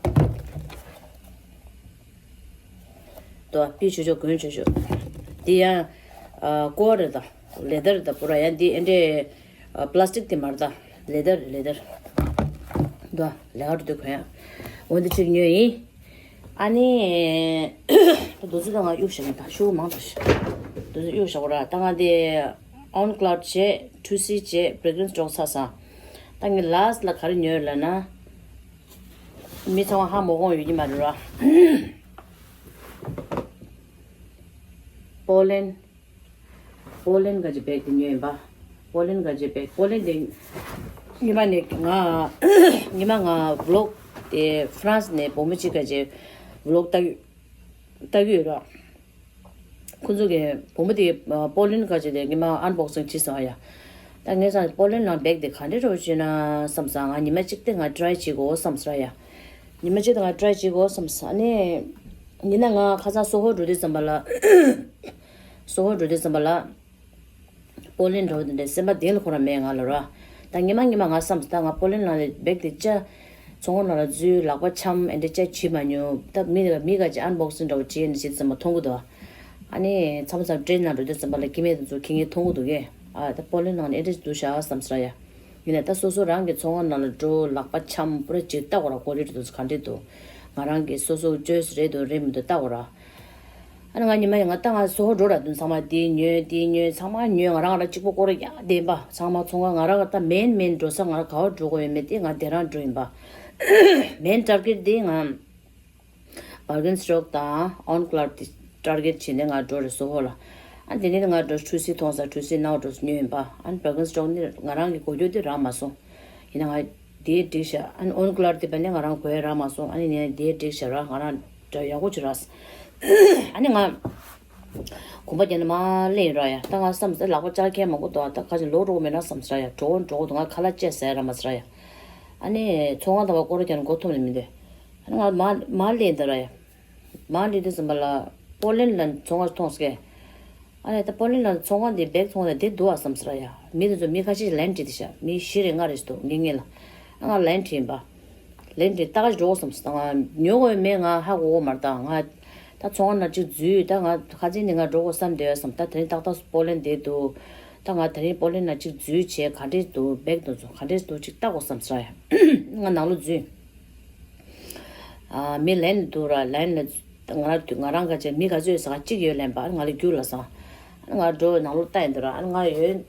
དོ། ཕུད་ཆོག་ཆོག་གོན་ཆོག་ཆོག་འདི་ཡང་ཀོ་རེད་ད། ལེ་དར་རེད་ད། པུ་ར་ཡང་འདི་ཨེ་འདྲས་པ་ལ་སི་ཊིག་དེ་མ་རེད་ད། ལེ་དར་ལེ་དར། དོ། ལེ་དར་དུ་གོན་ཡ། འོ་འདི་གཅིག་ཉོས་ཡིན། ཨ་ནི། ད་འདི་ཚོ་ད་ང་གཡུག་བཞག་ཡིན་ད། ཤོག་གུ་མང་དྲགས་ཤག་འདི་ཚོ་གཡུག་བཞག་གོ་ར། ད་ང་འདི་ཨོན་ཀླའུ་ཌི་བྱས། ཊུ་སི་བྱས། བྷིར་ཀིན་སི་ཊོག་ཚར་སོང་། ད་ངས་ལ་སི་ཊི་ལ་ག་རེ་ཉོས་ལབ་ན། མི་ཚང་མ་ཧ་མ་གོ་ཡོད་ཀྱི་མ་རེད་ར། པོ་ལན། པོ་ལན་ག་ཅིག་བེག་དེ་ཉོས་ཡིན་པ། པོ་ལན་ག་ཅིག་བེག་པོ་ལན་དེ། ཉི་མ་ནས་ང་། ཉི་མ་ང་བི་ལོག་དེ་ཧྥ་རན་སི་ནས་བུ་མོ་གཅིག་ག་ཅིག་བི་ལོག་ལྟ་ལྟ་གི་ཡོད་ར། ཁོ་ཚོ་གི་བུ་མོ་དེ་པོ་ལན་ག་ཅིག་དེ་ཉི་མ་ཨན་བོག་སིང་བྱས་སོང་ཡ། ད་ངས་སང་པོ་ལན་ནང་བེག་དེ་ག་འདྲ་འདྲ་བོ་བྱས་ན་བསམ་སོང་། ང་ཉི་མ་གཅིག་དེ་ང་ཊི་རའི་བྱེད་དགོས་བསམ་སོང་ཡ། ཉི་མ་གཅིག་དེ་ང་ཊི་རའི་བྱེད་དགོས་བསམ་སོང་། ཨ་ནི། ཡིན་ན་ང་ཁ་སང་སོ་ཧོ་འགྲོ་དུས་ཙམ་པ་ལ། སོ་ཧོ་འགྲོ་དུས་ཙམ་པ་ལ། པོ་ལན་འདྲ་བོ་དེ་འདྲའི་སེམས་པ་བདེ་ལ་ཁོ་རང་མེད་ང་ལ་ར། ད་ཉི་མ་ཉི་མ་ང་བསམ་སོང་། ད་ང་པོ་ལན་ནང་ལ་བེག་དེ་བཅའ། ཚོང་ཁང་ནང་ལ་འཛུལ། ལག་པ་འཆམ། ཨེ་འདྲ་བཅའ་བྱེད་མ་མྱོང་། ད་མི་མི་ག་ཅིག་ཨན་བོག་སིང་འདྲ་བོ་བྱས་ནས་བྱེད་ཙམ་པ་མཐོང་གི་འདུག་ཨ་ནི་མཚམས་མཚམས་ཊེ་རེན་ནང་འགྲོ་དུས་ཙམ་པ་ལ་སྐྱེ་དམན་དེ་ཚོ་ཁྱེད་ངས་མཐོང་གི་འདུག་གས། ཨ་ད་པོ་ལན་ནང་ནས་ཨེ་འདྲ་འདུག་ཤག་བསམ་སོང་ཡ། ཡིན་ནའི་ད་སོ་སོ་རང་གི་ཚོང་ཁང་ནང་ལ་འགྲོ། ལག་པ་འཆམ། པུ་ར་ཅིག་ལྟ་དགོས་ར། ཀོ་ལི་ཊི་དེ་ཚོ་ག་འདྲས་འདུག་ང་རང་གི་སོ་སོ་ཅོའི་སི་རེད་འདུག་རེད་མི་འདུག་ལྟ་དགོས་ར། ཨ་ནི་ང་ཉི་མ་ཡང་ང་ད་ང་སོ་ཧོ་འགྲོ་ར་དུས་ཚང་མ་དེ་ཉོས་དེ་ཉོས། ཚང་མ་ཉོས། ང་རང་ང་རང་གཅིག་པོ་སྐོར་ར་ཡག་བསྡད་པ། ཚང་མ་ཚོང་ཁང་ང་རང་ད་མེན་མེན་འགྲོ་ས་ང་རང་ག་བར་འགྲོ་དགོས་ཡོད་མེད་དེ་ང་དེ་རང་འགྲོ་ཡིན་པ། མེན་ཊར་གེཊ་དེ་ང་བྷར་ཀིན་སི་ཊོག་དང་ཨོན་ཀླའུ་ཌི་དེ་ཊར་གེཊ་བྱས་ནས་ང་འགྲོ་རེད་སོ་ཧོ་ལ། ཨ་དེ་ནས་ང་འགྲོ་ཊུ་སི་མཐོང་ས་ཊུ་སི་ནང་འགྲོ་ཉོས་ཡིན་པ། ཨ་བྷར་ཀིན་སི་ཊོག་ནི་ང་རང་གི་གོ་རྒྱུ་དེ་རག་མ་སོང་། ཡིན་ན་ང་དེ་འགྲིག་ཤག་ཨ་ནི་ཨོན་ཀླའུ་ཌི་དེ་བས་ནས་ང་རང་གོ་ཡ་རག་མ་སོང་། ཨ་ནི་ངས་དེ་འགྲིག་ཤག་ར། ང་རང་འདྲ་ཡག་པོ་ཅིག་རག་ཨ་ནི་ང་གོམ་པ་རྒྱབ་ནས་མར་སླེབས་ཡིན་ར་ཡ། ད་ང་བསམ་ཚེ་ལག་པ་བཅག་མཁན་མང་པོ་འདུག་ད་ཁ་ཅིག་ལོག་འགྲོ་གི་མེད་ན་བསམ་ས་ར་ཡ། འགྲོ་འགྲོ་འདུག་ང་ཁ་ལག་བཅད་ཟ་ཡ་རག་མ་སོང་ར་ཡ། ཨ་ནི་ཚོང་ཁང་དང་པོ་སྐོར་ར་རྒྱག་ནས་མགོ་འཐོམ་ནས་མི་འདུག་ཨ་ནི་ང་མར་མར་སླེབས་ཡིན་ད་ར་ཡ། མར་སླེབས་དུས་ཙམ་པ་ལ་པོ་ལན་ལ་ཚོང་ཁང་མཐོང་སོང་ངས། ཨ་ལས་ད་པོ་ལན་ལ་ཚོང་ཁང་འདི་བེག་ཚོང་ཁང་འདི་འདུག་ཨ་བསམ་ཟེར་ཡ། མི་དེ་ཚོ་མི་ཁ་ཤས་ལན་བྲིས་ཏེ་ཤག་མི་བཞི་རེ་ལྔ་རེ་ཞིག་འདུག་ངེད་ངེད་ལ། ཨ་ང་ལན་བྲིས་ཡིན་པ། ལན་བྲིས་ལྟ་ག་ཞིག་འགྲོ་དགོས་བསམ་སོང་། ད་ང་ཉོ་དགོས་མེད། ང་ཧ་གོ་གོ་མ་རེད། ད་ང་ད་ཚོང་ཁང་ནང་གཅིག་འཛུལ། ད་ང་ཁ་སང་ནས་ང་འགྲོ་དགོས་བསམ་བསྡད་ཡོད་བསམ། ད་དེ་རིང་ཏག་ཏག་པོ་ལན་འདི་འདུག་ད་ང་དེ་རིང་པོ་ལན་ནང་གཅིག་འཛུལ་བྱས་ག་འདྲས་འདུག་བེག་དེ་ཚོ་ག་འདྲས་འདུག་ཅིག་ལྟ་དགོས་བསམ་ཟེར་ཡ། ང་ནང་ལོགས་འཛུལ། ཨ་མི་ལན་འདུག་ར། ལན་ལ་ང་རང་ང་རང་ག་ཅེ་མི་ག་ཚོད་ཟ་ག་གཅིག་ཡོད་ལན་པ། ང་ལ་རྒྱུགས་ལ་སོང་། ང་འགྲོ་ནང་ལོགས་ལྟ་ཡིན་འདུག་ར། ང་ཡོད་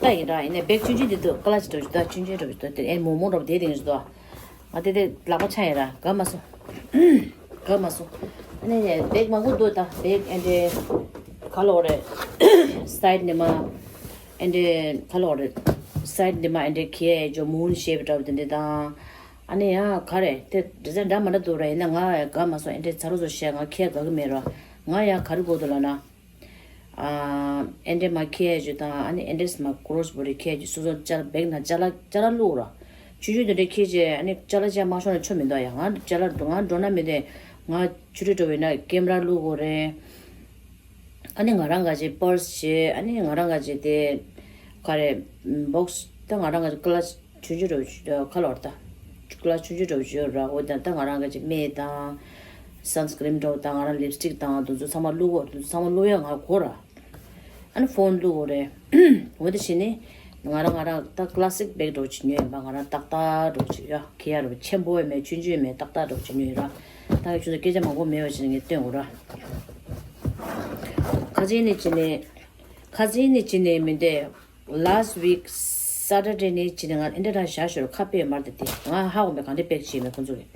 ལྟ་ཡིན་ར། ཡིན་ནའི་བེག་ཆུང་ཆུང་འདི་འདུག་ཀ་ལ་ཅིག་འགྲོ་ཞིག་འདུག་ཆུང་ཆུང་འགྲོ་ཞིག་འདུག་དེ་ཨེ་མོག་མོག་འགྲོ་བ་དེ་དེང་ཞིག་འདུག་ང་དེ་དེ་ལག་པ་འཆང་ཡིན་ར། དགའ་མ་སོང་། དགའ་མ་སོང་། ཨ་ནི་བེག་མང་པོ་འདུག་ད་བེག་ཨེ་འདྲས་ག་ལོག་རེད། སའིཌ་ནས་མ་ཨེ་འདྲས་ག་ལོག་རེད། སའིཌ་ནས་མ་ཨེ་འདྲས་ཁེ་ཇོ་མུན་ཤེབ་འདྲ་བ་དེ་འདྲས་དང་། ཨ་ནི་ཡང་ག་རེ་དེ་ཌི་ཛའིན་འདྲ་མ་འདྲ་འདུག་ར། ཡིན་ན་ང་དགའ་མ་སོང་། ཨེ་འདྲས་ཚ་རུ་ཚོ་བཤད་ང་ཁྱེད་དགའ་གི་མེད་ར། ང་ཡང་ག་རེ་དགོས་འདུག་ལབ་ན། ཨ་ཨེ་འདྲས་མ་ཁྱེད་ཡ་ཞུ་དང་། ཨ་ནི་ཨེ་འདྲས་མ་ཀོ་རོ་ཆི་བོ་རེ་ཁྱེད་ཡ་ཞུ། སོ་སོ་ཅ་ལག་བེག་ནང་ཅ་ལག་ཅ་ལག་བླུགས་ར། ཆུང་ཆུང་དེ་འདྲས་ཁྱེད་ཅེ་ཨ་ནི་ཅ་ལག་ཅ་མ་ཤོར་ན་ཆོ་མི་འདུག་ཡ། ང་ཅ་ལག་ང་འགྲོ་ན་མི་འདུག་ང་ཆུ་ཊི་འགྲོ་བས་ན་ཀེམ་ར་བླུགས་དགོས་རེད། ཨ་ནི་ང་རང་ག་ཅེ་པར་སི་བྱས། ཨ་ནི་ང་རང་ག་ཅེ་དེ་ག་རེ་བོག་སི་ད་ང་རང་ག་ཅེ་ཀ་ལ་ཆུང་ཆུང་འདྲ་བོ་ཅིག་ཁ་ལོར་ད་ཀ་ལ་ཆུང་ཆུང་འདྲ་བོ་ཅིག་ཡོད་ར། འོ་ད་ད་ང་རང་ག་ཅེ་སྨན་དང་སན་སི་ཀི་རིན་འདྲ་བོ་དང་ང་རང་ལིབ་སི་ཊིག་དང་དེ་ཚོ་ཚང་མ་བླུགས། འོ་དེ་ཚོ་ཚང་མ་བླུགས་ཡ་ང་དགོས་ར། ཨ་ནི་ཕོན་བླུགས་དགོས་རེད། འོ་དེ་བྱས་ནས་ང་རང་ང་རང་ད་ཀ་ལ་སིག་བེག་འདྲ་བོ་ཅིག་ཉོས་ཡིན་པ། ང་རང་ཏག་ཏག་འདྲ་བོ་ཅིག་ཡ་ཁེ་ཡ་ར་བ་ཆེན་པོ་ཡ་མེད་ཆུང་ཆུང་ཡ་མེད་ཏག་ཏག་འདྲ་བོ་ཅིག་ཉོས་ཡིན་ར། ད་ཁྱོད་ཚོ་སྐད་ཆ་མང་པོ་མེད་པ་བྱས་ནས་ངས་སྟོན་དགོས་ར། ཁ་སང་ནས་བྱས་ནས་ཁ་སང་ནས་བྱས་ནས་མི་འདས། Last week Saturday ནས་བྱས་ནས་ང་ཨེ་འདྲ་རང་བཞག་ཞོར་ཁ་དཔེ་མར་དེ་དེ་ང་ཧ་གོ་མེད། གང་འདྲ་བེག་བྱས་མེད་ཁོང་ཚོ་གིས།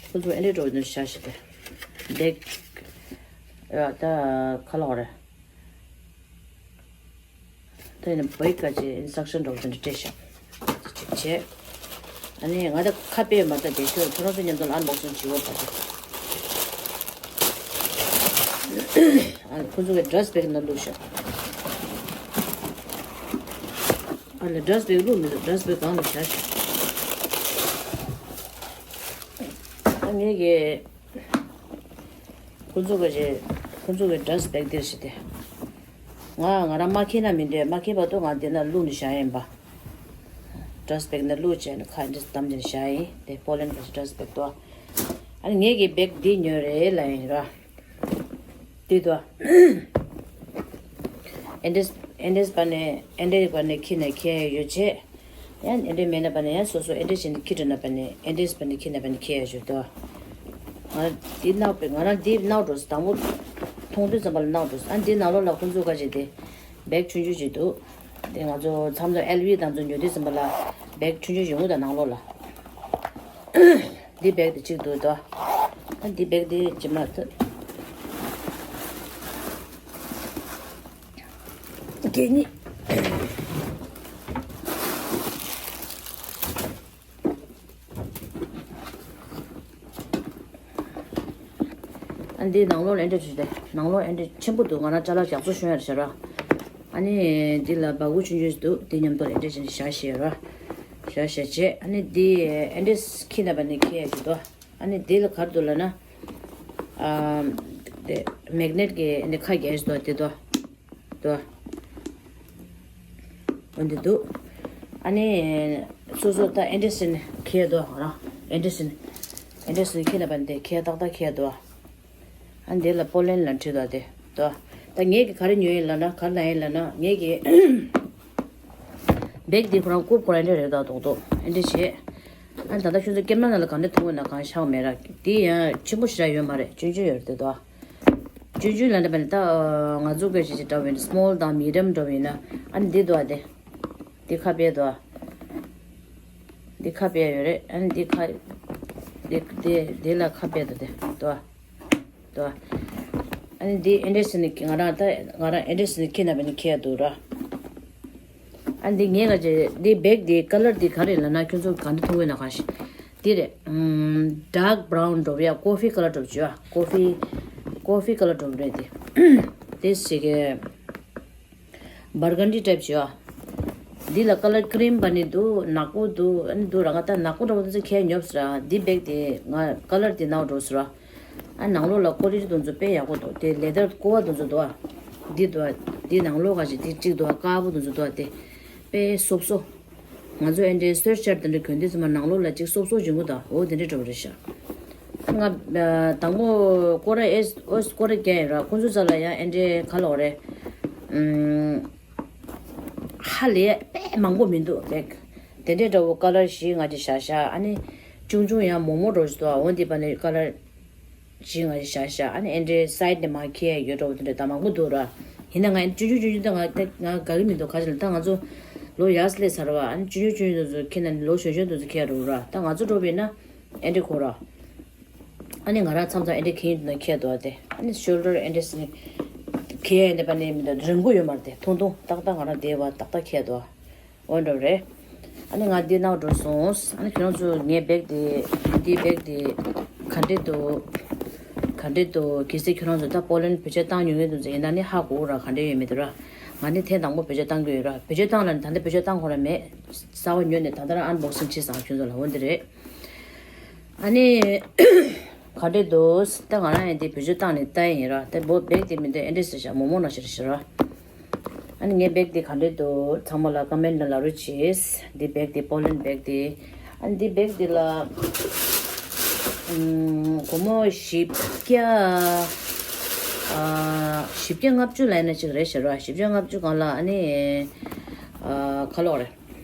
ཁོང་ཚོ་ཨེ་འདྲ་འགྲོ་ཡིན་བཞག་ཞིག་དེ་བེག་ཡ་ད་ཁ་ལོག་རེད། དེ་ནི་བོད་སྐད་ཀྱི་ཨིན་སི་ཊྲག་ཤན་འདྲ་བོ་དེ་འདྲ་སྤྲད་ཤག་ཅིག་བྱས། ཨ་ནི་ང་ད་ཁ་དཔེ་མ་ལྟ་དེ་ཁྱོད་ཁྱོད་རང་ཚོ་མཉམ་དུ་ཨན་བོག་སིང་བྱེད་འོ་ད་དེ། ཨ་ནི་ཁོ་ཚོ་གི་ཌ་རེ་སི་བེག་ནང་བླུགས་ཤག་ཨ་ལས་ཌ་རེ་སི་བེག་བླུགས་མི་འདུག་ཌ་རེ་སི་བེག་སྒང་ལ་བཞག་ཤག་ཨ་ངས་ཀྱི་ཁོ་ཚོ་གི་རེད། ཁོ་ཚོ་གི་ཌ་རེ་སི་བེག་འདིར་ཞིག་དེ། ང་ང་རང་མ་ཁྱེར་ན་མི་འདོད། མ་ཁྱེར་བར་དུ་ང་འདི་ན་བླུགས་ནས་བཞག་ཡིན་པ། ཌ་རེ་སི་བེག་ནང་བླུགས་བྱས་ནས་ཁ་འདི་བསྡམས་བྱས་ནས་བཞག་ཡིན། དེ་པོ་ལན་གྱི་ཌ་རེ་སི་བེག་དོ། ཨ་ནི་ངས་ཀྱི་བེག་འདི་ཉོས་རེད་ལབ་ཡིན་ར། འདི་དོ། ཨེ་འདྲས་ཨེ་འདྲས་པ་ནས་ཨེ་འདྲས་པ་ནས་ཁྱེར་ནས་ཁྱེར་ཡོད་བྱས། ཡང་ཨེ་འདྲས་མེད་ན་པ་ནས་ཡང་སོ་སོ་ཨེ་འདྲས་བྱས་ནས་ཁྱེར་འགྲོ་ན་པ་ནས་ཨེ་འདྲས་པ་ནས་ཁྱེར་ན་པ་ནས་ཁྱེར་ཡ་ཞུ་དོ། ང་འདི་ནག་པའི་ང་རང་འདི་ནག་འགྲོ་སོང་། དང་པོ་མཐོང་དུས་ཙམ་པ་ལ་ནག་འགྲོ་སོང་། ཨ་འདི་ནང་ལོགས་ལ་ཁོང་ཚོ་ཁ་ཅིག་དེ་བེག་ཆུང་ཆུང་ཅིག་འདུག་དེ་ང་ཚོ་མཚམས་མཚམས་ཨེལ་ཝི་དང་ཚོ་ཉོ་དུས་ཙམ་པ་ལ་བེག་ཆུང་ཆུང་ཡོང་གི་འདུག་ནང་ལོགས་ལ། འདི་བེག་དེ་གཅིག་འདུག་དོ། ཨ་འདི་བེག་དེ་ཇི་མ་ཐུ། གད་སྙིགས། ཨ་འདི་ནང་ལོགས་ལ་ཨེ་འདྲ་བྱས་ཏེ་ནང་ལོགས་ཨེ་འདྲ་ཆེན་པོ་འདུག་ང་རང་ཅ་ལག་རྒྱག་བཟོ་ཤོང་ཡ་རེད་ཤག་ར། ཨ་ནི་འདི་ལ་སྦ་ཁུག་ཆུང་ཆུང་ཞིག་འདུག་འདི་མཉམ་དུ་ཨེ་འདྲ་བྱས་ནས་བཞག་བཞག་ར། བཞག་བཞག་བྱས། ཨ་ནི་འདི་ཨེ་འདྲས་ཁྱེར་ན་པ་ནས་ཁྱེར་ཡ་ཞིག་འདུག་ཨ་ནི་འདི་ལ་ག་རེ་འདུག་ལབ་ན། ཨ་འདི་མེག་ནེཊ་གི་འདི་ཁ་རྒྱག་ཡ་ཞིག་འདུག་འདི་འདུག་འདུག་འོ་འདི་འདུག་ཨ་ནི་སོ་སོ་ད་ཨེ་འདྲས་ནས་ཁྱེར་འདུག་ང་རང་ཨེ་འདྲས་ནས་ཨེ་འདྲས་ནས་ཁྱེར་ན་པ་འདི་ཁྱེར་ཏག་ཏག་ཁྱེར་འདུག་ཨ་འདི་ལ་པོ་ལན་ལ་བྲིས་འདུག་དེ་འདུག་ད་ངས་ཀྱི་ག་རེ་ཉོས་ཡིན་ལབ་ན། ག་རེ་ལབ་ཡིན་ལབ་ན། ངས་ཀྱི་བེག་འདི་ཁོ་རང་རྐུབ་ཁོ་རང་འདྲ་རེད། ད་རྡོག་རྡོག་འདི་འདྲ་བྱས། ཨ་ད་ལྟ་ཁྱོད་ཚོ་ཀེམ་ར་ནང་ལ་གང་འདྲ་མཐོང་གི་ན་གང་ཤེས་མེད་ར། འདི་ཡང་ཆེན་པོ་ཞེ་དྲག་ཡོད་མ་རེད། ཆུང་ཆུང་ཡོད་རེད་དོ། ཆུང་ཆུང་ལ་འདྲ་བ་ནི་ད་ང་ཚོ་སྐད་ཆ་ཅིག་འདྲ་བ་ཡིན་ན་སི་མོལ་དང་མི་ཌི་ཡམ་འདྲ་བ་ཡིན་ན། ཨ་ནི་འདི་འདུག་ཨ། འདི་འདི་ཁ་ཕྱེ་འདུག་ཨ། འདི་ཁ་ཕྱེ་ཡོད་རེད། ཨ་ནི་འདི་ཁ་འདི་འདི་འདི་ལ་ཁ་ཕྱེ་འདུག་དེ་འདུག་ཨ། འདུག་ཨ། ཨ་ནི་འདི་ཨེ་འདྲས་ནི་ང་རང་ད་ང་རང་ཨེ་འདྲས་ནི་ཁྱེར་ན་བ་ནི་ཁྱེར་འདུག་ར། ཨ་འདི་ངས་ག་ཅེ་འདི་བེག་འདི་ཀ་ལར་འདི་ག་རེ་ལབ་ན་ཁྱོད་ཚོ་ག་འདྲ་མཐོང་གི་ན་གང་ཤེས། འདི་རེད། ཨམ་ཌརཀ་བྷ་རའུན་འདྲ་བོ་ཡ་ཀོ་ཕི་ཀ་ལར་འདྲ་བོ་བྱོས་ཨ། ཀོ་ཕི་ཀོ་ཕི་ཀ་ལར་འདྲ་བོ་རེད་འདི། དེ་ཞིག་གི་བར་གན་ཌི་ཊའིབ་བྱོས་ཨ། འདི་ལ་ཀ་ལར་ཀི་རིམ་བ་ནི་འདུག་ནག་པོ་འདུག་ཨ་ནི་འདུག་ར། ང་ད་ནག་པོ་འདྲ་བོ་དེ་ཚོ་ཁྱེར་ཉོབ་སི་ར། འདི་བེག་འདི་ང་ཀ་ལར་འདི་ནག་འགྲོ་སི་ར། ཨ་ནང་ལོགས་ལ་ཀོ་ལི་ཊི་དེ་ཚོ་དཔེ་ཡག་པོ་འདུག་དེ་ལེ་དར་ཀོ་བ་དེ་ཚོ་འདུག་ཨ། འདི་འདུག་ཨ། འདི་ནང་ལོགས་ག་ཞིག་འདི་གཅིག་འདུག་ཨ། དཀར་པོ་དེ་ཚོ་འདུག་ཨ། དེ་དཔེ་སོབ་སོ། ང་ཚོ་ཨེ་འདྲའི་སུའེ་ཊི་ཤར་ཊི་དེ་འདྲ་གོན་དུས་ཙམ་པ་ནང་ལོགས་ལ་གཅིག་སོབ་སོ་བྱུང་གི་འདུག་འོ་དེ་འདྲའི་འདྲ་པོ་རེད་ཤག་ང་ཨ་དང་པོ་སྐོར་ར་ཨེས་ཨོས་སྐོར་ར་རྒྱག་ཡིན་ར། ཁོང་ཚོ་རྩ་ལ་ཡང་ཨེ་འདྲའི་ག་ལོག་རེད། ཨུམ། ཧ་ལས་དཔེ་མང་པོ་མི་འདུག་བེག་དེ་འདྲའི་འདྲ་བོ་ཀ་ལར་བཞི་ང་ཅིག་བཞག་བཞག་ཨ་ནི་ཆུང་ཆུང་ཡང་མོག་མོག་འདྲ་བོ་ཞིག་འདུག་འོ་འདི་པ་ནི་ཀ་ལར་བཞི་ང་ཅིག་བཞག་བཞག་ཨ་ནི་ཨེ་འདྲའི་སའིཌ་ནས་མར་འཁྱེར་ཡ་ཡོད་འདྲ་བོ་དེ་འདྲ་ད་མང་པོ་འདུག་ར། ཡིན་ན་ང་ཨེ་ཆུང་ཆུང་ཆུང་ཆུང་ད་ང་ད་ང་དགའ་གི་མི་འདུག་ག་ཅི་ལ་ད་ང་ཚོ་ལོ་ཡར་སླེབས་ཚར་བ། ཨ་ནི་ཆུང་ཆུང་ཆུང་ཆུང་དེ་ཚོ་འཁྱེར་ན་ནི་ལོ་གཞོན་གཞོན་དེ་ཚོ་འཁྱེར་ཡ་འགྲོ་གི་ར། ད་ང་ཚོ་འགྲོ་བས་ན་ཨེ་འདྲའི་གོ་ར། ཨ་ནི་ང་རང་མཚམས་མཚམས་ཨེ་འདྲའི་གྱོན་ཡོང་དུས་ན་འཁྱེར་འདུག་ཨ། དེ་ཨ་ནི་ཤོལ་ཌར་ཨེ་འདྲའི་སི་ནི་གྱོན་ཡ་ཡིན་པ་ནི་མི་འདུག་རིང་པོ་ཡོད་མ་རེད། དེ་ཐུང་ཐུང་ཏག་ཏག་ང་རང་བསྡད་པ་ཏག་ཏག་འཁྱེར་འདུག་ཨ། འོ་འདྲ་རེད། ཨ་ནི་ང་འདི་ནང་འགྲོ་སོང་། ཨ་ནི་ཁྱེད་རང་ཚོ་ངའི་བེག་དེ་འདི་བེག་དེ་ག་འདྲས་འདུག་ག་འདྲས་འདུག་གལ་སྲིད་ཁྱེད་རང་ཚོ་ད་པོ་ལན་བེད་སྤྱོད་བཏང་མྱོང་མཁན་དེ་ཚོ་ཡིན་ན་ནི་ཧ་གོ་ར། ག་འདྲས་ཡོད་མེད་དེ་ར། ང་ནི་ཐེངས་དང་པོ་བེད་སྤྱོད་བཏང་གི་ཡོད་ར། བེད་སྤྱོད་བཏང་ལ་ནི་ད་ལྟ་བེད་སྤྱོད་བཏང་ཁོ་ར་མེད། གསར་པ་ཉོས་ནས་ད་ལྟ་རང་ཨན་བོག་སིང་བྱེད་བསམ། ཁྱོད་ཚོ་ལ་འོ་འདི་རེད། ཨ་ནི། ག་འདྲས་འདུག་ད་ང་རང་ཡང་འདི་བེད་སྤྱོད་བཏང་ནས་ལྟ་ཡི་ཡིན་ར། དེ་བོ་བེག་དེ་མི་འདུག་ཨེ་འདྲས་ཟེར་ཤག་མོག་མོག་ནང་བཞིན་རེད་ཤག་ར། ཨ་ནི་ངའི་བེག་དེ་ག་འདྲས་འདུག་ཚང་མ་ལ་ཀོ་མེན་ཊི་ནང་ལབ་རོགས་བྱེད། འདི་བེག་དེ་པོ་ལན་བེག་དེ། ཨ་ནི་འདི་བེག་དེ་ལ་ཨུམ། སྒོར་མོ་བཞི་བརྒྱ། ཨ། བཞི་བརྒྱ་ལྔ་བཅུ་ལབ་ན་ཅིག་རེད་ཤག་ར། བཞི་བརྒྱ་ལྔ་བཅུ་སྒང་ལ་ཨ་ནི། ཨ། ག་ལོག་རེད།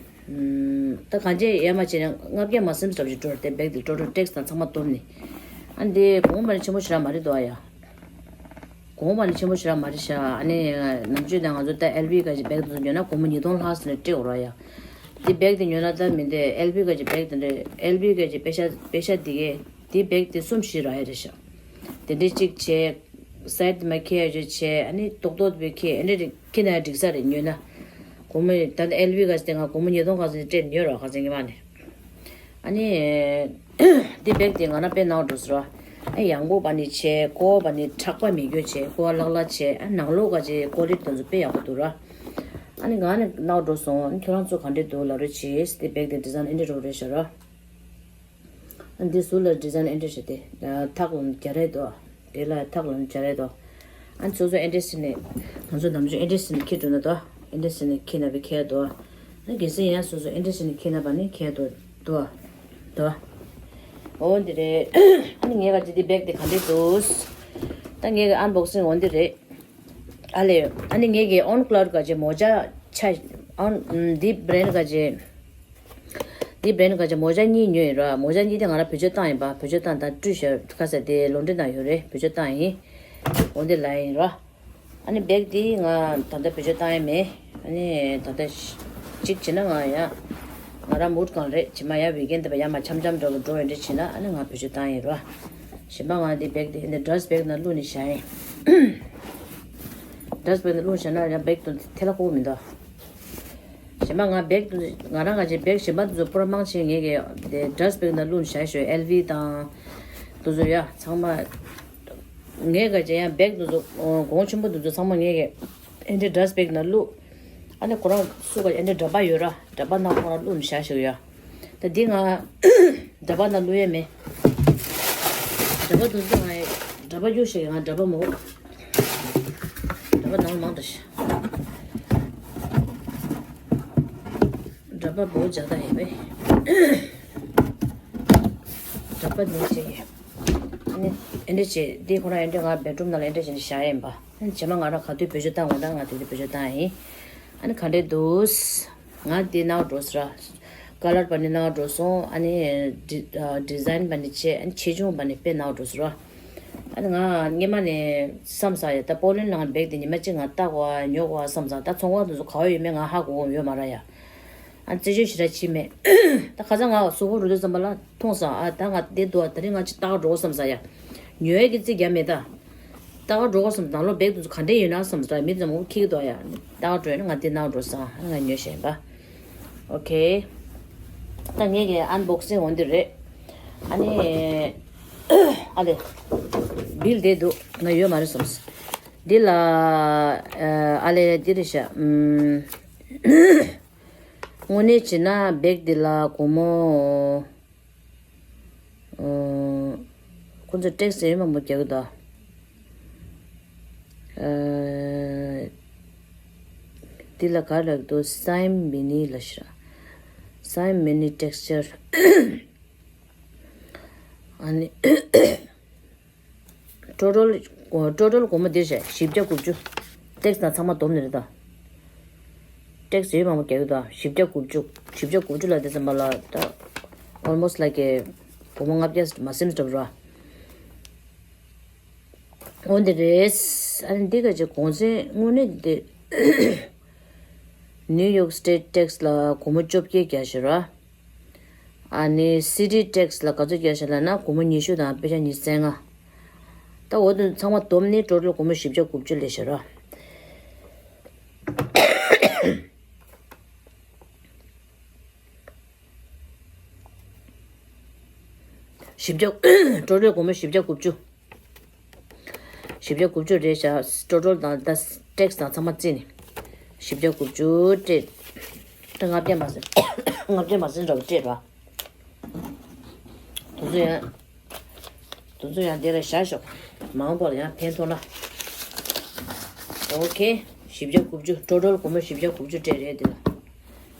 ཨུམ། ད་གང་བྱས་ཡར་མར་བྱས་ནས་ལྔ་བརྒྱ་མ་ཟིན་ཙམ་ཞིག་འགྲོ་རེད་དེ། བེག་དེ་ཊོ་ཊལ་ཊེག་སི་དང་ཚང་མ་བསྡོམས་ནས། ཨ་འདི་གོང་མ་ནི་ཆེན་པོ་ཞེ་དྲག་མ་རེད་དོ་ཨ་ཡ། གོང་མ་ནི་ཆེན་པོ་ཞེ་དྲག་མ་རེད་ཤག་ཨ་ནི་ནམ་རྒྱུན་ནས་ང་ཚོ་ད་ཨེལ་བི་ག་ཅིག་བེག་དེ་ཚོ་ཉོས་ན་སྒོར་མོ་ཉིས་སྟོང་ལྷག་ཙམ་ནས་སྤྲད་འོ་ར་ཡ། འདི་བེག་དེ་ཉོས་ན་ད་མི་འདི་ཨེལ་བི་ག་ཅིག་བེག་དེ་འདྲ་ཨེལ་བི་ག་ཅིག་པེ་ཤ་པེ་ཤ་འདི་གས་འདི་བེག་དེ་གསུམ་བཞི་རག་ཡ་རེད་ཤག་དེ་འདྲའི་གཅིག་བྱས། སའིཌ་མ་ཁྱེར་ཡ་བྱས། ཨ་ནི་ཏོག་ཏོག་དེ་ཁྱེར་ཨེ་འདྲ་རེད། ཁྱེར་ན་ཡང་འགྲིག་ས་རེད། ཉོས་ན། སྒོར་མོ་ད་ལྟ་ཨེལ་བི་ག་ཅིག་དེ་ང་སྒོར་མོ་ཉིས་སྟོང་ག་ཚོད་སྤྲད་ཉོས་རོགས་ག་ཚོད་ངེས་མ་ནས། ཨ་ནི། འདི་བེག་དེ་ང་རང་དཔེ་ནང་འགྲོ་ཟེར་བ། ཨ་ཡང་པོ་བ་ནི་བྱས། ཀོ་བ་ནི་མཁྲེགས་པ་མེད་རྒྱུ་བྱས། ཀོ་བ་ལག་ལག་བྱས། ཨ་ནང་ལོགས་ག་ཅིག་ཀོ་ལི་ཊི་དེ་ཚོ་དཔེ་ཡག་པོ་འདུག་ར། ཨ་ནི་ང་ནི་ནང་འགྲོ་སོང་། ཨ་ནི་ཁྱོད་རང་ཚོ་ག་འདྲས་འདུག་ལབ་རོགས་བྱེད། འདི་བེག་དེ་ཌི་ཛའིན་ཨེ་འདྲས་འདྲ་པོ་རེད་ཤག་ར། འདི་ཟུར་ལ་ཌི་ཛའིན་ཨེ་འདྲས་ཤག་དེ། ཐག་ལ་རྒྱ་རེད་དོ། དེ་ལ་ཐག་ལ་རྒྱ་རེད་དོ། ཨ་ནི་སོ་སོ་ཨེ་འདྲས་ནས། ང་ཚོ་ནམ་རྒྱུན་ཨེ་འདྲས་ནས་འཁྱེར་འགྲོ་ན་དོ། ཨེ་འདྲས་ནས་འཁྱེར་ན་བས་ཁྱེར་དོ། ཨ་གལ་སྲིད་ཡང་སོ་སོ་ཨེ་འདྲས་ནས་འཁྱེར་ན་བ་ནི་ཁྱེར་དོ། དོ། དོ། འོ་འདི་རེད། ཨ་ནི་ངས་ག་ཅི་འདི་བེག་དེ་ག་འདྲས་འདུག་ད་ངས་ཨན་བོག་སིང་འོ་འདི་རེད། ཨ་ལས། ཨ་ནི་ངས་ཀྱི་ཨོན་ཀླའུ་ཌི་ག་ཅིག་མོ་ཇ་ཆ། ཨོན། འདི་བྷི་རེན་ཌི་ག་ཅིག་འདི་བྷི་རེན་ཌི་ག་ཅིག་མོ་ཇ་གཉིས་ཉོས་ཡིན་ར། མོ་ཇ་གཉིས་དེ་ང་རང་བེད་སྤྱོད་བཏང་ཡིན་པ། བེད་སྤྱོད་བཏང་ད་བཀྲུས་བཞག་ཁ་ཟས་དེ་ལོན་ཌོན་ནང་ཡོད་རེད། བེད་སྤྱོད་བཏང་ཡིན། འོ་འདི་ལ་ཡིན་ར། ཨ་ནི་བེག་འདི་ང་ད་ལྟ་བེད་སྤྱོད་བཏང་ཡ་མེད། ཨ་ནི་ད་ལྟ་གཅིག་བྱས་ན་ང་ཡང་ང་རང་མུ་ཌི་གང་རེད། བྱས་མ་ཡ་ཝི་ཀེན་ཌི་པ་ཡ་མ་འཆམ་འཆམ་འདྲ་པོ་འགྲོ་ཡོད་འདྲ་བྱས་ན་ཨ་ནི་ང་བེད་སྤྱོད་བཏང་ཡིན་ར། གཞན་པ་ང་འདི་བེག་འདི་འདི་ཌ་སི་བེག་ནང་བླུགས་ནས་བཞག་ཡིན། ཌ་སི་བེག་ནང་བླུགས་བཞག་ན་ཡང་བེག་དེ་ཐལ་ཁོག་མི་འདུག་གཞན་པ་ང་བེག་དེ་ང་རང་ག་ཅིག་བེག་གཞན་པ་དེ་ཚོ་པུ་ར་མང་ཆེ་ངས་ཀྱི་དེ་ཌ་སི་བེག་ནང་བླུགས་ནས་བཞག་ཞོར་ཨེལ་ཝི་དང་དེ་ཚོ་ཡ་ཚང་མ། ངས་ག་ཅིག་ཡང་བེག་དེ་ཚོ་གོང་ཆེན་པོ་དེ་ཚོ་ཚང་མ་ངས་ཀྱི་ཨེ་འདྲའི་ཌ་སི་བེག་ནང་བླུགས། ཨ་ནི་ཁོ་རང་སུ་ག་ཨེ་འདྲའི་འདྲ་པ་ཡོད་ར། འདྲ་པ་ནང་ཁོ་རང་བླུགས་ནས་བཞག་ཞོར་ཡ། ད་འདི་ང་འདྲ་པ་ནང་བླུགས་ཡས་མེད། འདྲ་པ་དུ་ཚོད་ང་འདྲ་པ་རྒྱུགས་ཤིག་ང་འདྲ་པ་མོ། འདྲ་པ་ནང་མང་དུ་ཤི། འདྲ་པ་བོ་ཇག་ད་ཡིན་པས། འདྲ་པ་ནི་ཅི་ཡིན། ཨ་ནི་ཨེ་འདྲ་བྱེད་འདི་ཁོ་རང་ཨེ་འདྲ་ང་བེད་རུམ་ནང་ལ་ཨེ་འདྲ་བྱེད་ནས་བཞག་ཡིན་པ། ཨ་ནི་བྱེ་མ་ང་རང་ག་དུས་བེད་སྤྱོད་བཏང་དགོས་ན་ང་དེ་དུས་བེད་སྤྱོད་བཏང་ཡིན། ཨ་ནི་ག་འདྲས་འདུག་ང་འདི་ནང་འགྲོ་ཟེར། ཀ་ལར་པ་ནི་ནང་འགྲོ་སོང་། ཨ་ནི་ཌི་ཨ་ཌི་ཛའིན་པ་ནི་བྱས། ཨ་ནི་ཆེ་ཆུང་པ་ནི་དཔེ་ནང་འགྲོ་ཟེར་རོ། ཨ་ནི་ང་སྔས་མ་ནས་བསམ་ས་ཡ། ད་པོ་ལན་ནང་བེག་དེ་ཉི་མ་གཅིག་ང་བལྟ་དགོས་ཉོ་དགོས་བསམ་ས། ད་ཚོང་ཁང་དེ་ཚོ་ག་བ་ཡོད་མེད་ང་ཧ་གོ་གི་ཡོད་མ་རེད་ཡ། ཨ་རྩད་གཅོད་ཞེ་དྲག་བྱས་མེད། ད་ཁ་སང་ང་གཟུགས་པོ་རུ་དུས་ཙམ་པ་ལ་མཐོང་སོང་། ཨ་ད་ང་བསྡད་འདུག་ད་རིང་ང་ཅིག་ལྟ་ག་འགྲོ་བསམ་ས་ཡ། ཉོ་ཡས་ཀྱི་རྩིས་རྒྱབ་མེད་ད། ལྟ་ག་འགྲོ་ག་བསམ། ནང་ལོགས་བེག་དེ་ཚོ་ག་འདྲས་ཡོད་ན་བསམ་ས། མི་ཙམ་པོ་འཁྱེར་གྱི་འདུག་ཡ། ལྟ་ག་འགྲོ་ཡ་ན་ང་འདི་ནང་འགྲོ་སོང་། ང་ཉོས་བཞག་ཡིན་པ། ཨོ་ཁེ། ད་ངེད་ཀྱི་ཨན་བོག་སིང་འོ་འདི་རེད། ཨ་ནི། ཨ་ལེ། བིལ་དེ་འདུག་ང་ཡོད་མ་རེད་བསམ་སོང་། འདི་ལ། ཨ་ལེ་འདི་རེད་ཤག་ཨུམ། དངོས་གནས་བྱས་ན་བེག་འདི་ལ་སྒོར་མོ། ཨོ། ཁོང་ཚོ་ཊེག་སི་ཡོད་མང་པོ་རྒྱག་གི་འདུག་འདི་ལ་ག་རེ་ལབ་འདུག་སའིམ་མི་ནི་ལ་ཤི་ར། སའིམ་མི་ནི་ཊེག་སི་ཅར། ཨ་ནི། ཊོ་ཊལ། ཊོ་ཊལ་སྒོར་མོ་འདིར་བྱས་བཞི་བརྒྱ་དགུ་བཅུ། ཊེག་སི་དང་ཚང་མ་བསྡོམས་ནས་རེད་ད། ཊེག་སི་ཡོད་མང་པོ་རྒྱག་གི་འདུག་བཞི་བརྒྱ་དགུ་བཅུ། བཞི་བརྒྱ་དགུ་བཅུ་ལ་དེ་ཙམ་པ་ལ་ད། ཨོལ་མོ་སི་ཊི་ལའིཀ་སྒོར་མོ་ལྔ་བརྒྱ་མ་ཟིན་འགྲོ་ར། འོ་འདི་རེད། ཨ་ནི་འདི་ག་ཅིག་གོང་ཚད་དངོས་གནས་འདི། ནིའུ་ཡོག་སི་ཊེཊ་ཊེག་སི་ལ་སྒོར་མོ་བཅོ་བརྒྱད་བརྒྱབ་ཤག་ར། ཨ་ནི་སི་ཊི་ཊེག་སི་ལ་ག་ཚོད་བརྒྱབ་ཤག་ལབ་ན་སྒོར་མོ་ཉི་ཤུ་དང་པེ་ཤ་ཉི་ཤུ་རྩ་ལྔ། ད་འོ་དེ་ཚང་མ་བསྡོམས་ནས་ཊོ་ཊལ་སྒོར་མོ་བཞི་བརྒྱ་དགུ་བཅུ་སླེབས་ཤག་ར། བཞི་བརྒྱ། ཊོ་ཊལ་སྒོར་མོ་བཞི་བརྒྱ་དགུ་བཅུ། བཞི་བརྒྱ་དགུ་བཅུ་རེད་ཤག་ཊོ་ཊལ་དང་ད་ཊེག་སི་དང་ཚང་མ་བརྩིས་ནས། བཞི་བརྒྱ་དགུ་བཅུ་སྤྲད། ད་ལྔ་བརྒྱ་མ་ཟིན། ལྔ་བརྒྱ་མ་ཟིན་འདྲ་པོ་སྤྲད་ར། དུས་ཚོད་ཡང་། དུས་ཚོད་ཡང་འདི་ལ་བཞག་ཤོག་མ་འོངས་པར་ཡང་ཕན་ཐོགས་ན། ཨོ་ཁེ། བཞི་བརྒྱ་དགུ་བཅུ། ཊོ་ཊལ་སྒོར་མོ་བཞི་བརྒྱ་དགུ་བཅུ་སྤྲད་རེད་འདི་ལ།